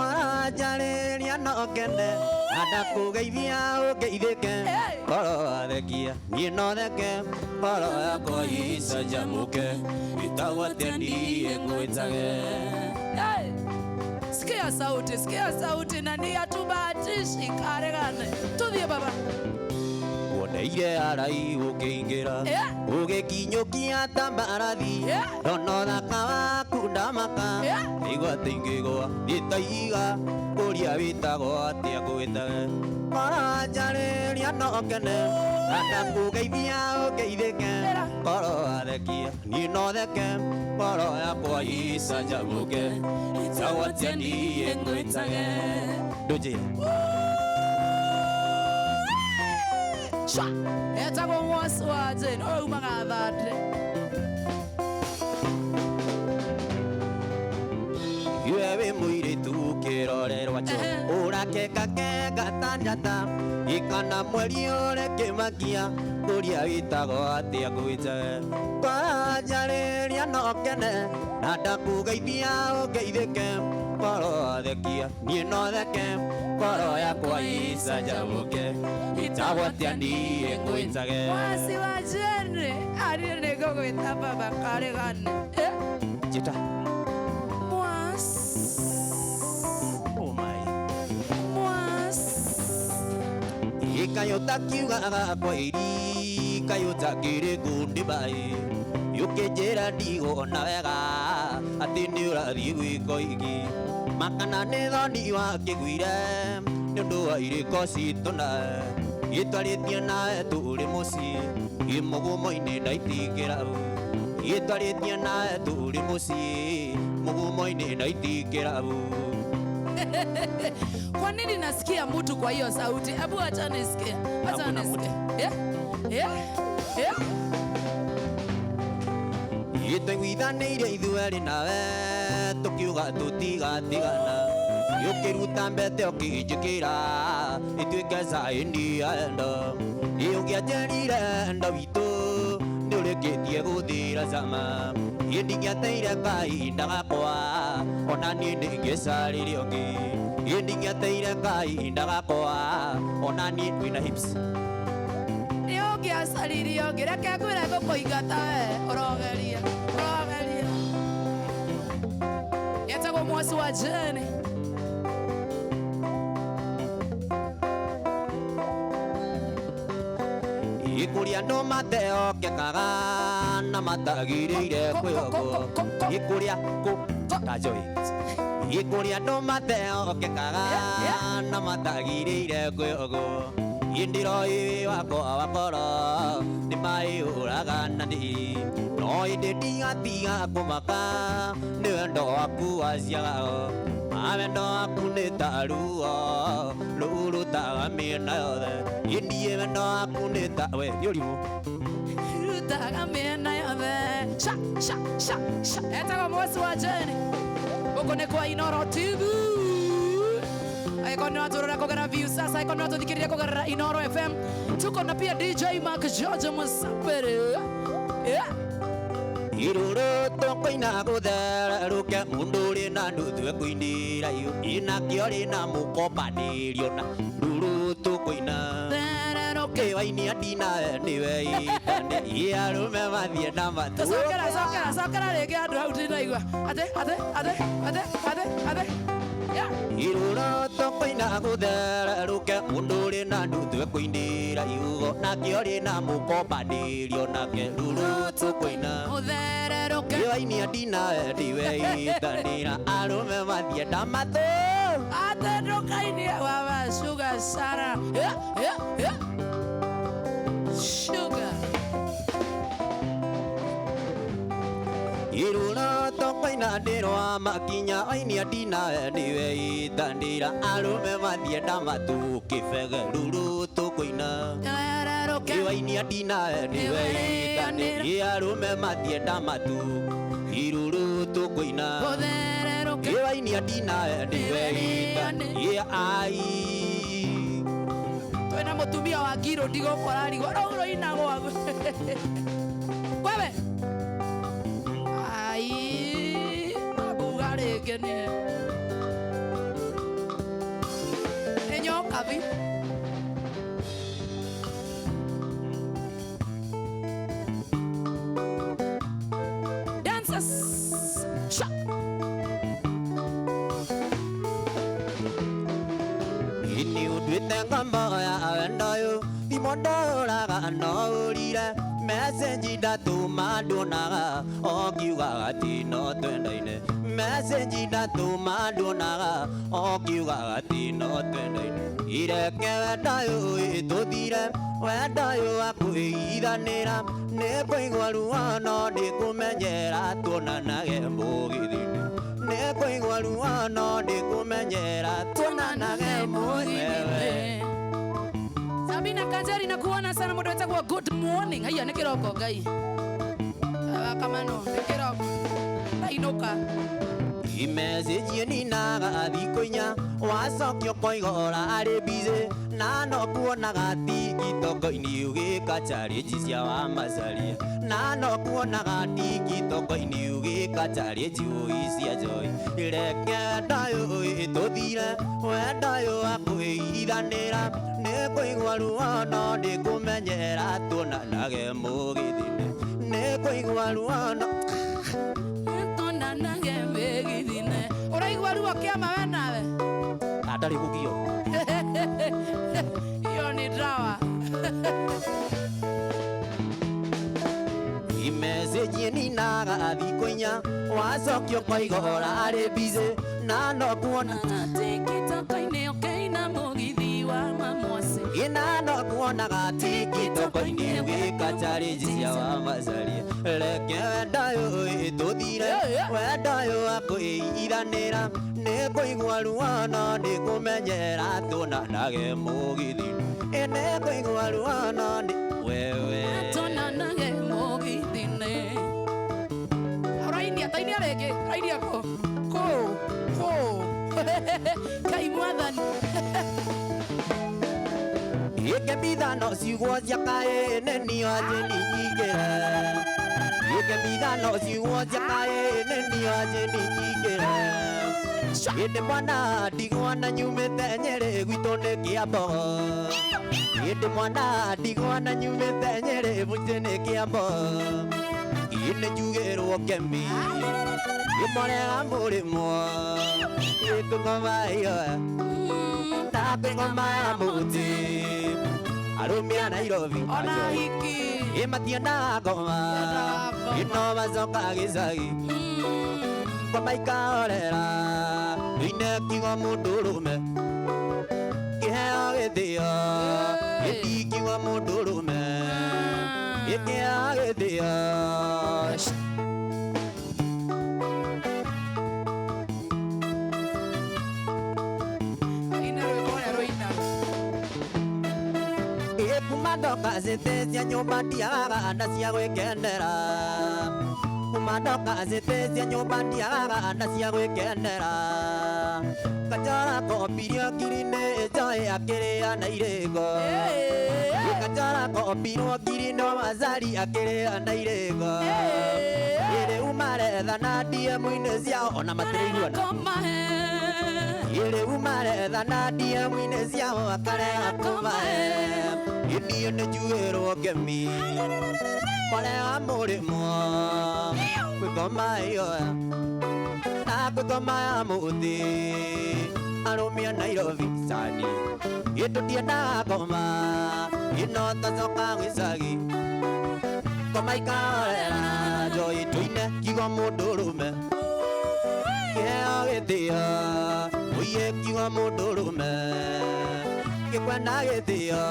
Ũranjarĩria no ngene. Na ndakũgeithia ũngeithĩke. Hey. Ngoro wathekia niĩ no theke. Ngoro yakwa icanjamũke. Wĩtagwo atĩa niĩ ngwĩtage? Hey. Sikia sauti, sikia sauti na ni hatubahatishi karegane. Tuthie baba. Woneire arai ũkĩingĩra. Yeah. Ũgĩkinyũkia ta mbarathi. Yeah. Ndona ũthaka waku ndamaka. Yeah. Igua atĩ ingĩgũa ndĩtaiga kũria wĩtagwo atĩa ngwĩtage. Ũranjarĩria no ngene. Na ndakũgeithia ũngeithĩke. Ĩra. Ngoro wathekia niĩ no theke. Ngoro yakwa icanjamũke. Wĩtagwo atĩa niĩ ngwĩtage? Ndũnjĩre. Shwa. Etagwo Mwas wa Jane. Ũyũ umaga Thandĩ. Iwe wĩ mũirĩtu kĩrorerwa cho. Ehe. Ũrakengakenge ta njata. Ikana mweri ũrĩ kĩmakia. Kũria wĩtagwo atĩa ngwĩtage? Kwaranjarĩria no ngene. Na ndakũgeithia ũngeithĩke. Ngoro wathekia niĩ no theke. Ngoro yakwa icanjamũke. Wĩtagwo atĩa niĩ ngwĩtage? Mwasi wa Jane. Ariĩ nĩ ngũgwĩta baba karegane. Eh. Njĩta. Mwas. Oh my. Mwas. Ikayo takiugaga kwa iri kayo takĩrĩ ngundi bai ũkĩnjĩra ndigona wega atĩ nĩ ũrathiĩ gwĩka ingĩ makana nĩ thoni wakĩguire nĩ ũndũ wa irĩko citũ nawe gĩtwarĩtie nawe tũrĩ mũciĩ ĩ mũgumo-inĩ ndaitingĩra gĩtwarĩtie nawe tũrĩ mũciĩ mũgumo-inĩ ndaitingĩra. Kwa nini nasikia mtu kwa hiyo sauti? Hebu acha nisikie. Acha Hakuna. nisikie. Yeah. Yeah. Yeah. Gĩtũiguithanĩire ithuerĩ nawe tũkiuga tũtigatigana ũkĩruta mbete ũkĩnjĩkĩra ĩtuĩke caĩni ya endo ĩ ũngĩanjĩrire endo witũ nĩ ũrĩkĩtie gũthira cama ĩ ndingĩateire kahinda gakwa ona niĩ nĩngĩcarĩrie ũngĩ ĩ ndingĩateire kahinda gakwa ona niĩ wĩna hips. Nĩ ũngĩacaririe ũngĩ. Reke ngwĩre ngũkũingata we. Ũrogeria. Ũrogeria. Yetagwo Mwasi wa Jane. Ikũria andũ matehokekaga na matagĩrĩire kwĩhokwo ikũria kũ ta joy ikũria andũ matehokekaga na matagĩrĩire kwĩhokwo indĩroĩ wĩ wakwa wakoro nĩ maĩhũraga na ndĩ no ĩndĩ ndigatiga kũmaka nĩ wendo waku waciagao ma wendo waku nĩ ta ruo rũrutaga mĩena yothe ĩniĩ wendo waku nĩ ta we nĩ ũrimũ. Rutaga mĩena yothe. Sha, sha, sha, sha. Etagwo Mwasi wa Jane. Gũkũ nĩ kwa Inoro TV. Angĩkorwo nĩ ũratũrora kũgerera view sasa, angĩkorwo nĩ ũratũthikĩrĩria kũgerera Inoro FM. Tuko na pia DJ Mark George Musafiri. Yeah. Irũrũ tũkũina gũthererũke mũndũ ũrĩ na nuthu ekũinĩra iyo ĩnakĩo rĩ na mũkombanĩrio na rũrũ tũkũina Thererũke. kĩwainia ndinawe nĩwe itane ĩ arũme mathiĩ na matũ. Cokera, cokera, cokera rĩngĩ andũ hau ndinaigua. Atĩ, atĩ, atĩ, atĩ, atĩ, atĩ. Yeah. Irũrũ tũkũina gũthererũke mũndũ ũrĩ na nuthu ekũinĩra iugo nakĩo rĩ na mũkombanĩrio nake rũrũ tũkũina Mũthererũke. kĩwainia ndinawe nĩwe itanĩra arũme mathiĩ na matũ. Atĩ ndũkainie baba sugar sana. Yeah, yeah, yeah. Waina ndĩrwa makinya wainia ndina nĩwe itandĩra arũme mathienda matu kĩbege ruru tũkũina wainia ndina nĩwe itandĩra arũme mathienda matu iruru tũkũina wainia ndina nĩwe itandĩra ai twĩna mũtumia wa ngiro ndigũkũ ararigwo rũu rũinagwo wewe ai abuga rĩngĩ nĩ nyokabi dancers sha ini ũnduĩte ngombo ya wendo ũyũ thimũ ndũraga no ũrire message ndatũma nduonaga okiugaga atĩ no twendaine message ndatũma nduonaga okiugaga atĩ no twendaine ireke wendo ũyũ ĩtũthire wendo ũyũ wa kwĩithanĩra nĩngũigua ruo no ndĩkũmenyera tuonanage mũgithini nĩngũigua ruo no ndĩkũmenyera tuonanage mũgithini. Sabina Kanjeri nakuona sana mũndũ wetagwo good morning. Haiya nĩ kĩroko Ngai. Kamano nĩ kĩroko. Ndainũka. Imessage ninaga thikũ inya wacokio koigora arĩ busy na no kuonaga tikitoko-inĩ ũgĩka challenge cia wa macaria na no kuonaga tikitoko-inĩ ũgĩka challenge ũi cia joy reke wendo ũyũ ĩtũthire wendo ũyũ wa kwĩithanĩra nĩngũigua ruo no ndĩkũmenyera tuonanage mũgithini nĩngũigua ruo no tuonanage mũgithini. Ũraigua ruo kĩama we nawe? Atarĩ gũkio. Hiyo ni dawa. Imessage ninaga thikũ inya wacokio koigora arĩ busy na no kuona tikitoko-inĩ ũkĩina mũgithi wa mamwasi ina no kuonaga tikitoko-inĩ ũgĩka challenge cia wa macaria reke wendo ũyũ ĩtũthire wendo ũyũ wa kwĩithanĩra nĩngũigua ruo no ndĩkũmenyera tuonanage mũgithi nĩngũigua ruo no ndĩ wewe tuonanage mũgithi-inĩ. Ũrainia tainia rĩngĩ ũrainia kũ kũ kũ Ngai mwathani. Ikembithano ciugo cia kaĩ nĩ niĩ anjĩ ninyingĩre Ikembithano ciugo cia kaĩ nĩ niĩ anjĩ ninyingĩre Hĩndĩ mwana ndigwa na nyumĩte Nyĩrĩ gwitũ nĩ Kĩambogo Hĩndĩ mwana ndigwa na nyumĩte Nyĩrĩ mũciĩ nĩ Kĩambogo Ĩnĩ njugĩrwo kemi ĩmorega mũrĩmwo ĩkũngoma ĩyo ndakũngoma ya mũtĩ arũme a Nairobi ona hiki ĩmatiendaga ngoma ĩno macoka gĩcagi ngoma ikahorera ine kiugo mũndũrũme kĩheo gĩthĩo gĩtingiuga mũndũrũme gĩkĩheo gĩthĩo. Kuma ndoka cĩtĩ cia nyũmba ndiagaga na cia gwĩkenera Kuma ndoka cĩtĩ cia nyũmba ndiagaga na cia gwĩkenera Kachora kombirio ngiri-inĩ njoĩ akĩrĩa na irĩko Kachora kombirwo ngiri-inĩ macari akĩrĩa na irĩko Rĩu maretha na DM-inĩ ciao ona matirĩiguana Rĩu maretha na DM-inĩ ciao akarega kũmahe Niĩ nĩ njuĩrwo ngemi marega mũrĩmo kwĩngoma ĩyo na kwĩngoma ya mũthĩ arũme a Nairobi cani ĩtũtiendaga ngoma ĩno twacoka gĩcagi ngoma ikahorera njoĩ tũine kiugo mũndũrũme kĩheo gĩthĩo ũiye kiugo mũndũrũme gĩkwenda gĩthĩo.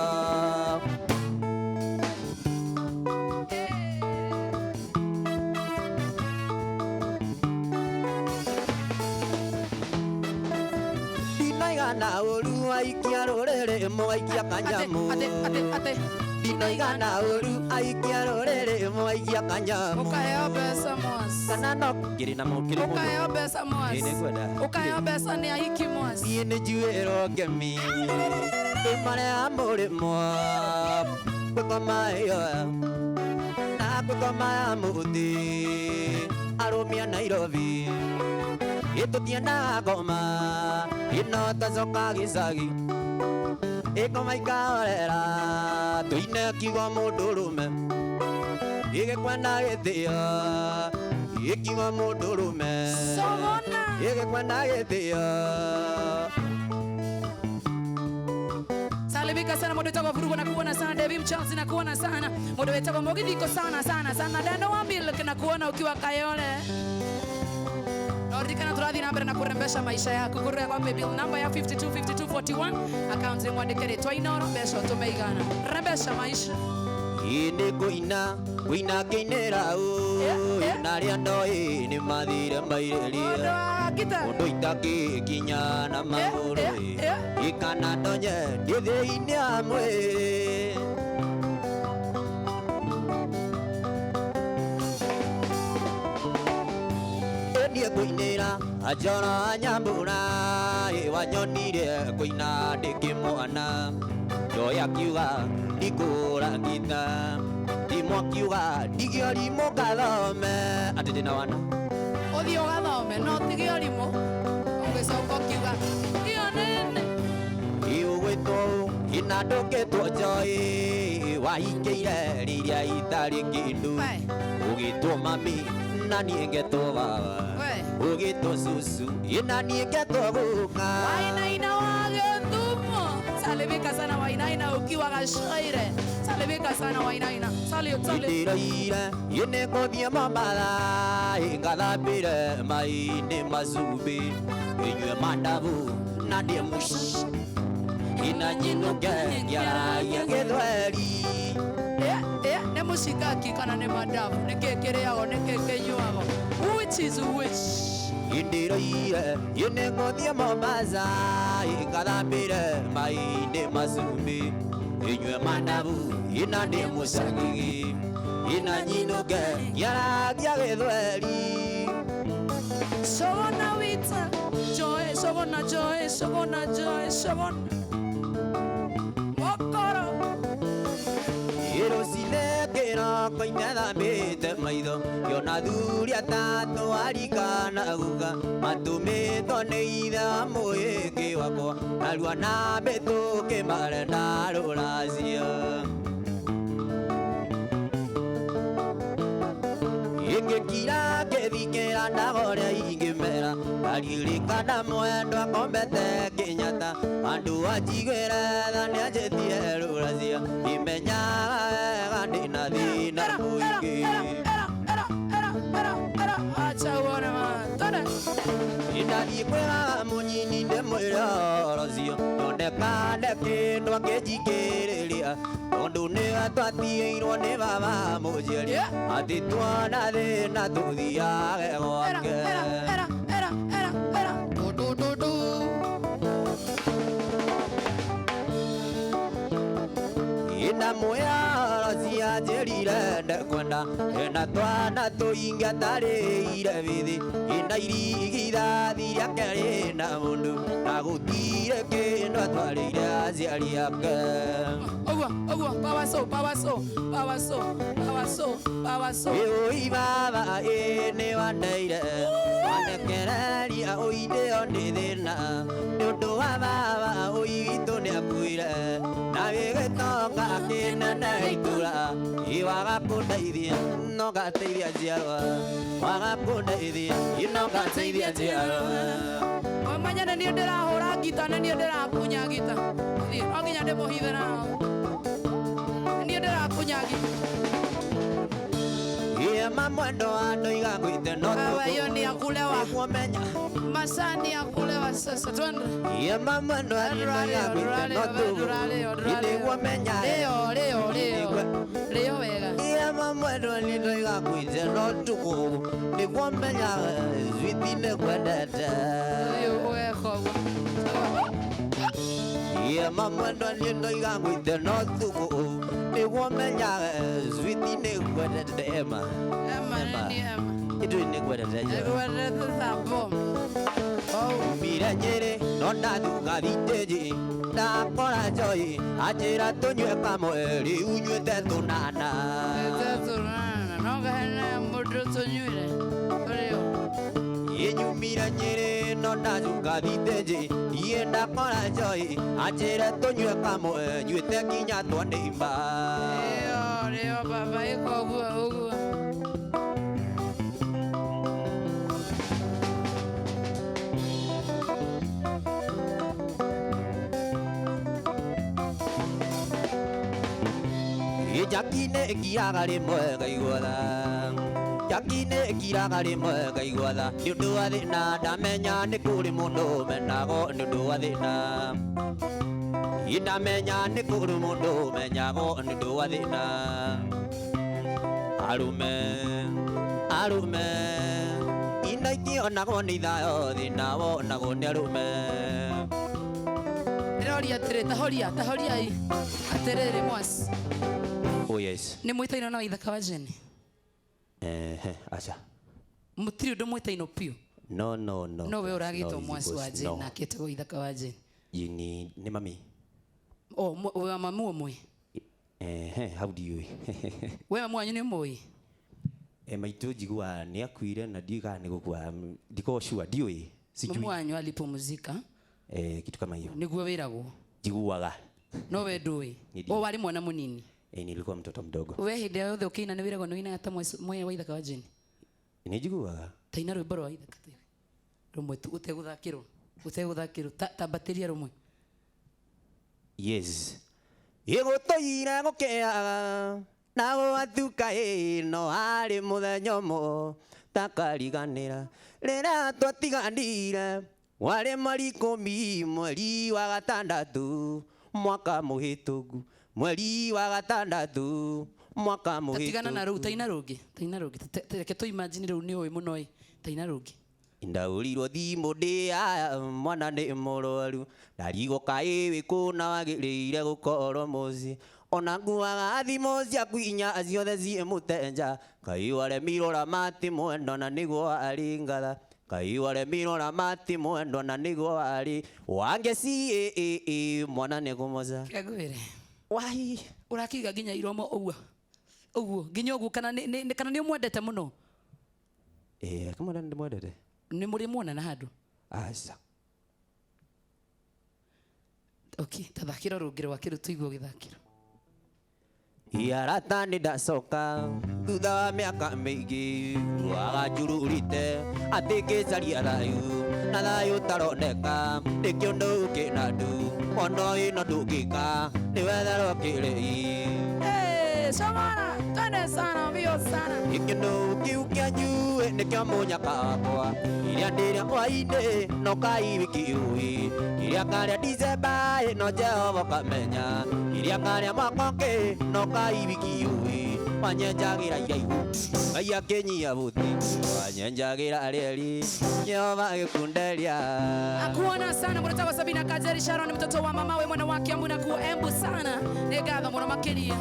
Ndinoigana ũru aikia rũrĩrĩ mwaikia kanyamu. Ate ate ate. Ndinoigana ũru aikia rũrĩrĩ mwaikia kanyamu. Ukaheo mbeca mwas. Kana no ngiri na mũkiri mũndũ. Ukaheo mbeca mwas. Ĩ, nĩngwenda. Ukaheo mbeca nĩ ahiki mwas. Niĩ nĩ njuĩrwo ngemi ĩmare mũrĩmo kwĩkoma ĩyo na kwĩkoma ya mũthĩ arũme a Nairobi ĩtũtiendaga ngoma ĩno tacoka gĩcagi ĩkoma ikahorera tũine kiugo mũndũrũme ĩgĩkwenda gĩtĩo ĩkiugo mũndũrũme Sogona. ĩgĩkwenda gĩtĩo. Salimika sana mundu wetagwo Vurugo na kuona sana Devi Mchanzi na kuona sana mundu wetagwo Mogithiko sana sana sana Dando wa Milk na kuona ukiwa Kayole. Naririkana turathi na mbere na kurembesha maisha yaku kurĩa kwa paybill number ya 525241 account ni mwandĩke rĩtwa Inoro mbeca ũtũme igana. Rembesha maisha. Ĩ nĩ ngũina ngũina ngĩinĩra ũ na arĩa ndoĩ nĩ mathire Mũndũ mairĩria wa ngita. ũndũ itakĩkinya na magũrũ eh, ĩ kana ndonye ndĩ thĩinĩ wa mwĩrĩ. Ĩ niĩ ngũinĩra Anjoro wa Nyambura ĩ wanyonire ngũina ndĩkĩmwana Njoya akiuga ndikũra ngita Ndimũ akiuga ndige ũrimũ ngathome atĩ ndĩna wana. Ũthiĩ ũgathome no ũtige ũrimũ ũgĩcoka ũkiuga iyo nene. Ĩ ũgwĩtwo ũ ĩna ndũkĩtwo Joy wahingĩire rĩrĩa itarĩ kĩndũ We. ũgĩtwo mami na niĩ ngetwo baba We. ũgĩtwo cucu ĩna niĩ ngetwo guka. Wainaina wa Gĩthumo. Salimika sana Wainaina ukiwa Gashaire. Salimika sana Wainaina. Salute, salute. Ndĩroire ĩ nĩ ngũthiĩ Mombatha ĩ ngathambĩre mai-inĩ macumbĩ ĩnyue mandabu na ndĩe mũci ĩna nyinũke ngĩaragia gĩthweri. Nĩ mũcikaki kana nĩ mandabu? Nĩ kĩĩ kĩrĩagwo nĩ kĩĩ kĩnyuagwo? Which is which? Ndĩroire ĩ nĩ ngũthiĩ Mombatha ĩ ngathambĩre mai-inĩ macumbĩ ĩnyue mandabu ĩna ndĩe mũcagigi ĩna nyinũke ngĩaragia gĩthweri. Sogona wita. Joy, sogona joy, sogona joy, sogona. Mokoro. Rũcinĩ kĩroko ithambĩte maitho ngĩona athuri atatũ arika na guka matũmĩtwo nĩ ithe wa mũĩkĩ wakwa narua na mĩtũkĩ marenda rũracio. Ingĩkira ngĩthikĩra ndaga ũrĩa ingĩmera ndaririkana mwendwa akomete Kenyatta andũ anjiguĩre tha nĩanjĩtire rũracio imenyaga wega ndĩna thĩna Era, era, mũingĩ. era, era, era, era, era, era. Acha uone man. Twende. Ndathiĩ kwĩra mũnyini ndĩmwĩre ũhoro ũcio nyonekane kĩndũ akĩnjikĩrĩria tondũ nĩwe twatiĩirwo nĩ baba mũnjiari Yeah. atĩ tuona thĩna tũthiage Era, gwake. era, era, era, era, era. Du, du, du, du. Ndamwĩra ũhoro ũcio anjĩrire ndekwenda ena twana tũingĩ atarĩire bithi ĩna irigithathi rĩake rĩna mũndũ na gũtirĩ kĩndũ atwarĩire aciari ake. Ũguo, ũguo, power so, power so, power so, power so, power so. Ĩũi baba ĩ nĩ waneire wanekereria ũindĩo nĩ thĩna nĩ ũndũ wa baba ũi witũ nĩakuire na wĩgĩtonga kĩnene itũra ĩ waga kũndeithia no ngateithia njiarwa waga kũndeithia ĩ no ngateithia njiarwa. Ũmenye nĩ niĩ ndĩrahũra ngita nĩ niĩ ndĩrakunya ngita. Thiĩ, no nginya ndĩmũhithe nao. Nĩ niĩ ndĩrakunya ngita. Ĩ mamwendo andoiga ngwĩte no Wewe hiyo ni ya kulewa. Nĩguo menya. Masaa ni ya kulewa sasa. Twende. Ĩ mamwendo andoiga ngwĩte no tũgũ. Nĩguo menya. Leo, leo, leo. Leo wega. Ĩ mamwendo andoiga ngwĩte no tũgũ. Nĩguo menya sweetie nĩngwendete. Ũyũ ũgeka ũguo. Ema mwendwa niĩ ndoiga ngwĩte no tukũ nĩguo menyaga switi nĩ ngwendete Ema. Ema nĩ Ema. Ithuĩ nĩ ngwendete Joy. Ngwendete thambo. Oh. Umire Nyĩrĩ no ndathuka thitĩnji ndakora Joy anjĩra tũnyue kamwe rĩu nywĩte tũnana. Nywĩte tũnana no ngahena mũndũ tũnyuire ũrĩo. Inyumire Nyĩrĩ no ndathuka thitĩnji niĩ ndakora Joy anjĩra tũnyue kamwe nywĩte nginya twanĩimba. Rĩo rĩo baba ĩka ũguo ũguo. Jaki nĩ ĩkiraga rĩmwe ngaigua tha. Jaki nĩ ĩkiraga rĩmwe ngaigua tha. Nĩ ũndũ wa thĩna ndamenya nĩ kũrĩ mũndũ menago nĩ ũndũ wa thĩna. Ndamenya nĩ kũrĩ mũndũ menyago nĩ ũndũ wa thĩna. Arũme, arũme, indo itionagwo nĩ ithayo thĩna wonagwo nĩ arũme. Ndĩroria atĩrĩ, tahoria, tahoriai. Atĩrĩrĩ Mwas. Oh yes. Nĩ mwĩtainwo na Waithaka wa Jane? Aca. Mũtirĩ ũndũ mwĩtainwo piũ? No, no, no. No we ũragĩtwo No, Mwas wa Jane no. nake etagwo Waithaka wa Jane. Ni nĩ mami. Oh, we wa mamu ũmwe? How do you? We mamu wanyu nĩ ũmũĩ? Maitũ njiguaga nĩ akuire na ndiũĩ kana nĩ gũkua, ndikoragwo sure, ndiũĩ. Sijui. Mamu wanyu alipumzika. Kitu kama hiyo. Nĩguo wĩragwo. Njiguaga. No we ndũĩ. Nĩ ndiũĩ. O warĩ mwana mũnini. Nilikuwa mtoto mdogo. We hĩndĩ ĩyo yothe ũkĩina nĩ wĩragwo nĩ ũinaga ta Mwea Waithaka wa Jane? Nĩ njiguaga. Ta ina rwĩmbo rwa Waithaka tũigue. Rũmwe tu ũtegũthakĩrwo. Ũtegũthakĩrwo. Tambatĩria rũmwe. Yes. Ĩgũtũire gũkĩaga na gwatuka ĩno harĩ mũthenya ũmwe takariganĩra rĩrĩa twatiganire warĩ mweri ikũmi mweri wa gatandatũ mwaka mũhĩtũku mweri wa gatandatũ mwaka mũhĩtũku. Tatigana na rũu, taina rũngĩ, taina rũngĩ. Reke tũ imagine rĩu nĩ ũĩ mũno ĩ, taina rũngĩ. Ndaũrirwo thimũ ndĩ aya mwana nĩ mũrwaru ndarigwo kaĩ wĩ kũ na wagĩrĩire gũkorwo mũciĩ ona nguaga thimũ ciaku inya ciothe ciĩ mũtenja kaĩ waremirwo ramati mwendwa na nĩguo arĩ ngatha kaĩ waremirwo ramati mwendwa na nĩguo arĩ wange ci mwana nĩ kũmoca. Kĩngwĩre. Wai. Ũrakiuga nginya iromo ũguo. Ũguo nginya ũguo kana nĩ kana nĩ ũmwendete mũno? Kama nĩ ndĩmwendete. Nĩ mũrĩ muonana handũ? Aca. Okay, tathakĩra rũngĩ rwa kĩrũ tũigue ũgĩthakĩra. Arata nĩ ndacoka thutha wa mĩaka mĩingĩ waganjururite atĩ ngĩcaria thayũ na thayũ ũtaroneka nĩkĩo ndũkĩ na ndu ona ĩno ndũngĩka nĩ wetherwo kĩrĩi. Shamana, twende sana, mbio sana. Gĩkĩndũ kĩu kĩanyu nĩkĩo mũnyaka wakwa iria ndĩrĩa hwainĩ no kai wiki ũĩ iria karĩa December no Jehova kamenya iria karĩa mwaka ũngĩ no kai wiki ũĩ wanyenjagĩra iraihu Ngai akĩnyia bũthi wanyenjagĩra reri Jehova agĩkunderia. Akuona sana mũrata wa Sabina Kajeri Sharon mtoto wa mama we mwana wa Kiambu na kuwa Embu sana nĩ ngatho mũno makĩria.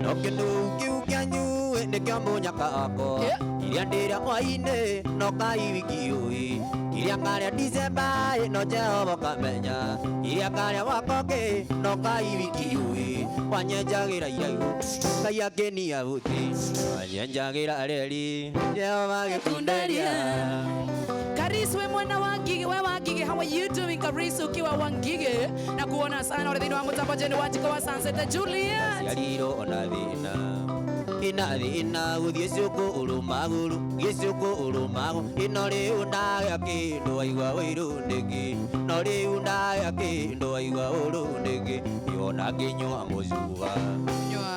No kĩndũ kĩu kĩanyu nĩkĩo mũnyaka wakwa iria ndĩrĩa hwainĩ no kai wiki ũĩ iria karĩa December no Jehova kamenya iria karĩa mwaka ũngĩ no kai wiki ũĩ wanyenjagĩra iraihu Ngai akĩnia bũthi wanyenjagĩra reri Jehova agĩkunderia. Karis we mwana wa Ngige, we wa Ngige, how are you doing Karis ukiwa wa Ngige? Na kuona sana ore thĩinĩ wa mũtambo Jane wa Jiko wa Sunset Juliet. Ciarirwo ona thĩna ina thĩna gũthiĩ cukuru magũrũ gũthiĩ cukuru magũrũ ĩno rĩu ndagĩa kĩndũ waigua ũiru nĩkĩ no rĩu ndagĩa kĩndũ waigua ũru nĩkĩ yona ngĩnyua mũcuba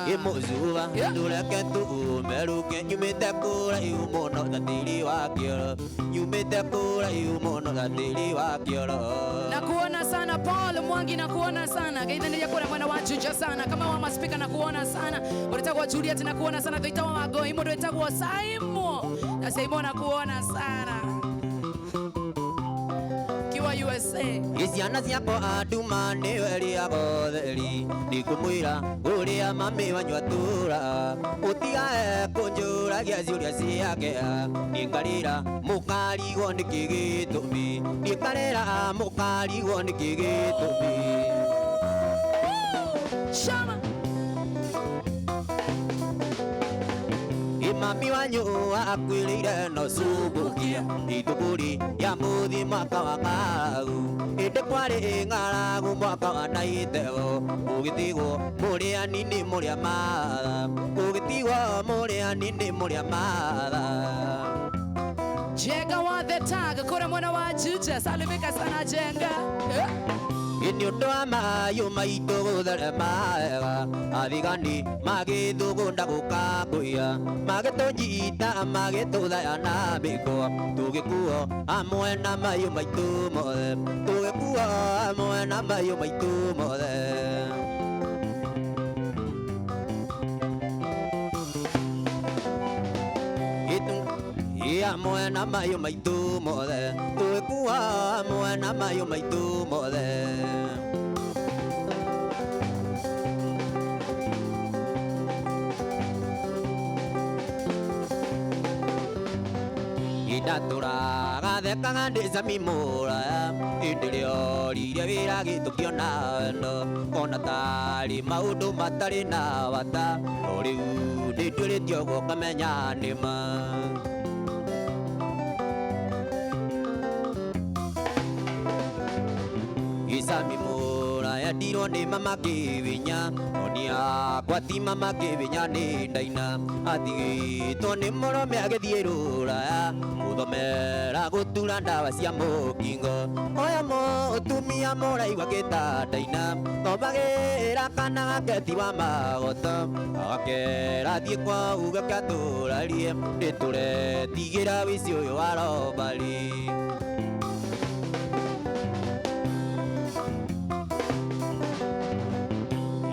ĩmũcuba ndũreke tũmerũke nyumĩte kũraihu mũno ta tĩri wa kĩoro nyumĩte kũraihu mũno ta tĩri wa kĩoro. Na kuona sana Paul Mwangi, na kuona sana geithanĩria kũrĩa mwena wa Juja sana kama wa maspika, na kuona sana ũrĩtagwo Juliet, na kuona sana thũita wa Wangũi mũndũ wĩtagwo Saimo na Saimo, na kuona sana kiwa USA. Ciana ciakwa anduma nĩwe rĩagotheri ndikũmwĩra ũrĩa mami wanyu atũra ũtigae kũnjũragia ciũria ciake nĩngarĩra mũkarigwo nĩkĩ gĩtũmi nĩngarĩra mũkarigwo nĩkĩ gĩtũmi. Shama. Mami wanyu akwĩrĩire no cũmbũkia ithũngũri ya mũthi mwaka wa kau ĩndĩ kwarĩ ng'aragu mwaka wa naitego ũgĩtigwo mũrĩ anini mũrĩ a matha ũgĩtigwo mũrĩ anini mũrĩ a matha. Jenga wa the tag kura mwana wa Juja salimika sana Jenga. Nĩ ũndũ wa mahiũ maitũ gũtherema wega athigani magĩthugunda gũka kũiya magĩtũnyita magĩtũthaya na mĩkwa tũgĩkuo amwe na mahiũ maitũ mothe tũgĩkuo amwe na mahiũ maitũ mothe. Amwe na mahiũ maitũ mothe tũgĩkuo amwe na mahiũ maitũ mothe. Indatũraga thekaga ndĩ cami mũraya ĩndĩ rĩoririe wĩra gĩtũkĩona wendo ona tarĩ maũndũ matarĩ na bata no rĩu nĩnduĩrĩte ũguo ngamenya nĩ ma. Icami mũraya ndirwo nĩ mama kĩwinya no niakwa ti mama kĩwinya nĩ ndaina atigĩtwo nĩ mũrũme agĩthiĩ rũraya gũthomera gũtura ndawa cia mũkingo ũyũ mũtumia mũraigua gĩtandaina thomagĩra kana gake ti wa magoto agakera thiĩ kwa uge katũrarie nĩtũretigĩra wĩici ũyũ wa robari.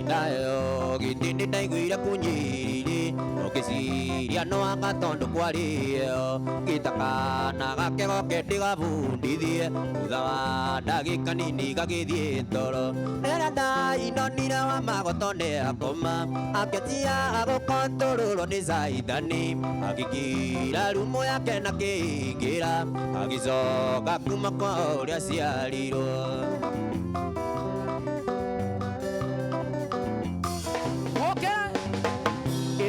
Nayo gĩtĩ nĩndaiguire kũnyĩrĩrĩ ũngĩciria no anga tondũ kwarĩ ĩyo gĩtakana gake goke ndĩgabundithie thutha wa ndagĩka nini gagĩthiĩ toro rĩrĩa ndainonire wa magoto nĩ akoma akĩanjia gũkontũrũrwo nĩ caithani agĩkira rumu yake na kĩingĩra agĩcoka kuma kwa ũrĩa aciarirwo.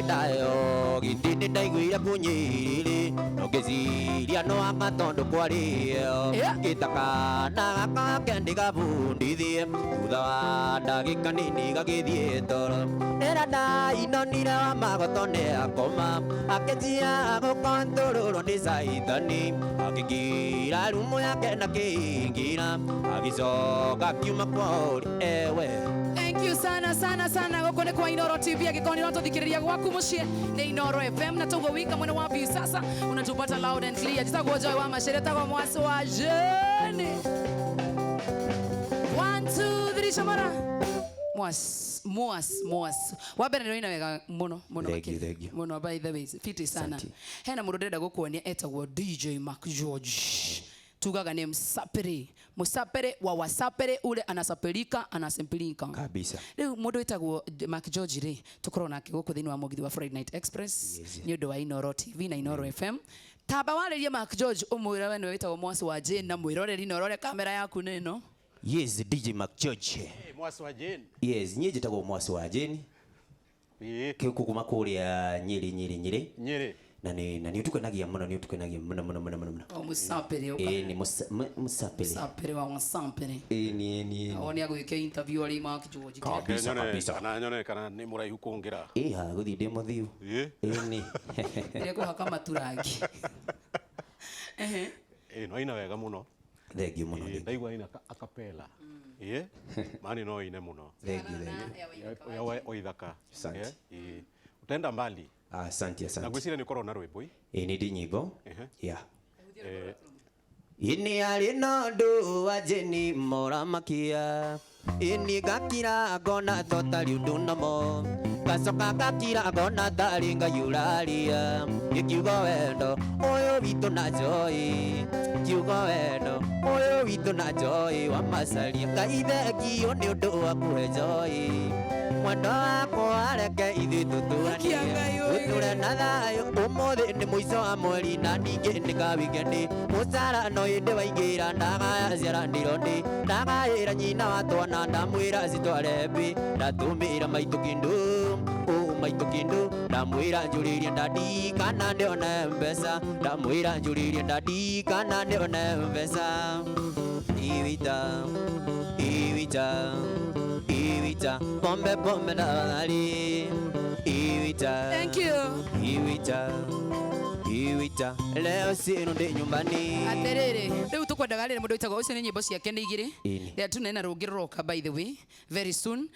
Ndayo gĩtĩ nĩndaiguire kũnyĩrĩrĩ ũngĩciria no anga tondũ kwarĩ ĩyo gĩtakana gaka gake ndĩgabundithie thutha wa ndagĩka nini gagĩthiĩ toro rĩrĩa ndainonire wa magoto nĩ akoma akĩnjia gũkontũrũrwo nĩ caithani agĩkira rumu yake na kĩingĩra agĩcoka akiuma kwa ũrĩ ewe. Thank you sana sana sana gũkũ nĩ kwa Inooro TV angĩkorwo nĩ ũratũthikĩrĩria gwaku mũciĩ nĩ Inooro FM na tugo wika mwena wa sasa unatupata loud and clear. Jitagwo Joy wa Machere tagwo Mwasi wa Jane. 1 2 3 shamara. Mwas mwas mwas. Wa mbere nĩ wega mũno mũno. Thank you. Mũno by the way fiti sana. Hena mũndũ ndĩrenda gũkuonia etagwo DJ Mark George. Tugaga ni msapere msapere wa wasapere ule anasapelika anasempilika kabisa. Riu mundu witagwo Mark George ri tukorwo nake guku thiini wa mugithi wa Friday Night Express ni undu wa Inooro TV na Inooro FM. Tamba waririe Mark George umwira we niwe witagwo Mwasi wa Jane na mwiroreri Inooro kamera yaku nino. Yes, DJ Mark George. Hey, Mwasi wa Jane. Yes, niĩ njĩtagwo Mwasi wa Jane. Kuma kũrĩa Nyĩrĩ Nyĩrĩ Nyĩrĩ. Nyĩrĩ. Na nĩ ũtukenagia mũno nĩ ũtukenagia mũno mũno mũno mũno. O musapere ũka. Ĩĩ nĩ musapere. Musapere wa musapere. Ĩĩ nĩ. O nĩ agwĩke interview arĩ Mark George. Kabisa kabisa. Kana nyone kana nĩ mũraihu kũngĩra. Ĩĩ ha gũthiĩ ndĩ mũthiu. Ĩĩ. Ĩĩ nĩ. Ndĩrekũhaka maturangi. Ehe. Ĩĩ no ina wega mũno. Thank you mũno. Ndaigua ina acapella. Ĩĩ. Mani no ine mũno. Thank you thank you. Ya waithaka. Asante. Ĩĩ. Utaenda mbali. Asante asante. Na gwĩciria nĩ ũkorwo na rwĩmbo ĩ? Nĩ ndĩ nyĩmbo. Yeah. Ini arĩ na ũndũ wa Jane moramakia. Ini ngakira ngona totarĩ ũndũ namo, ngacoka ngakira ngona tarĩ Ngai ũraria. Gĩkiugo wendo ũyũ witũ na Joy, kiugo wendo ũyũ witũ na Joy wa Macaria. Ngai thengio nĩ ũndũ wa kũhe Joy mwendo wakwa, reke ithuĩ tũtũranie, Akia Ngai ũyũ. Tũtũre na thayũ. Ũmũthĩ nĩ mũico wa mweri na ningĩ nĩ ka wikendi, mũcara no hĩndĩ waingĩra, ndagaya ciaranĩro ndĩ ndagaĩra nyina wa twana, ndamwĩra citware mbĩ, ndatũmĩra maitũ kĩndũ ũ maitũ kĩndũ, ndamwĩra njũrĩrie ndadi kana ndĩone mbeca, ndamwĩra njũrĩrie ndadi kana ndĩone mbeca. Iwita iwita iwita pombe pombe tafadhali iwita. Thank you. Iwita iwita leo sirudi nyumbani. Atiriri, riu tukwendaga riri mundu witagwo ucio ni nyimbo ciake ni igiri. Ĩni. There tu nena rũngĩ rũroka, by the way, very soon.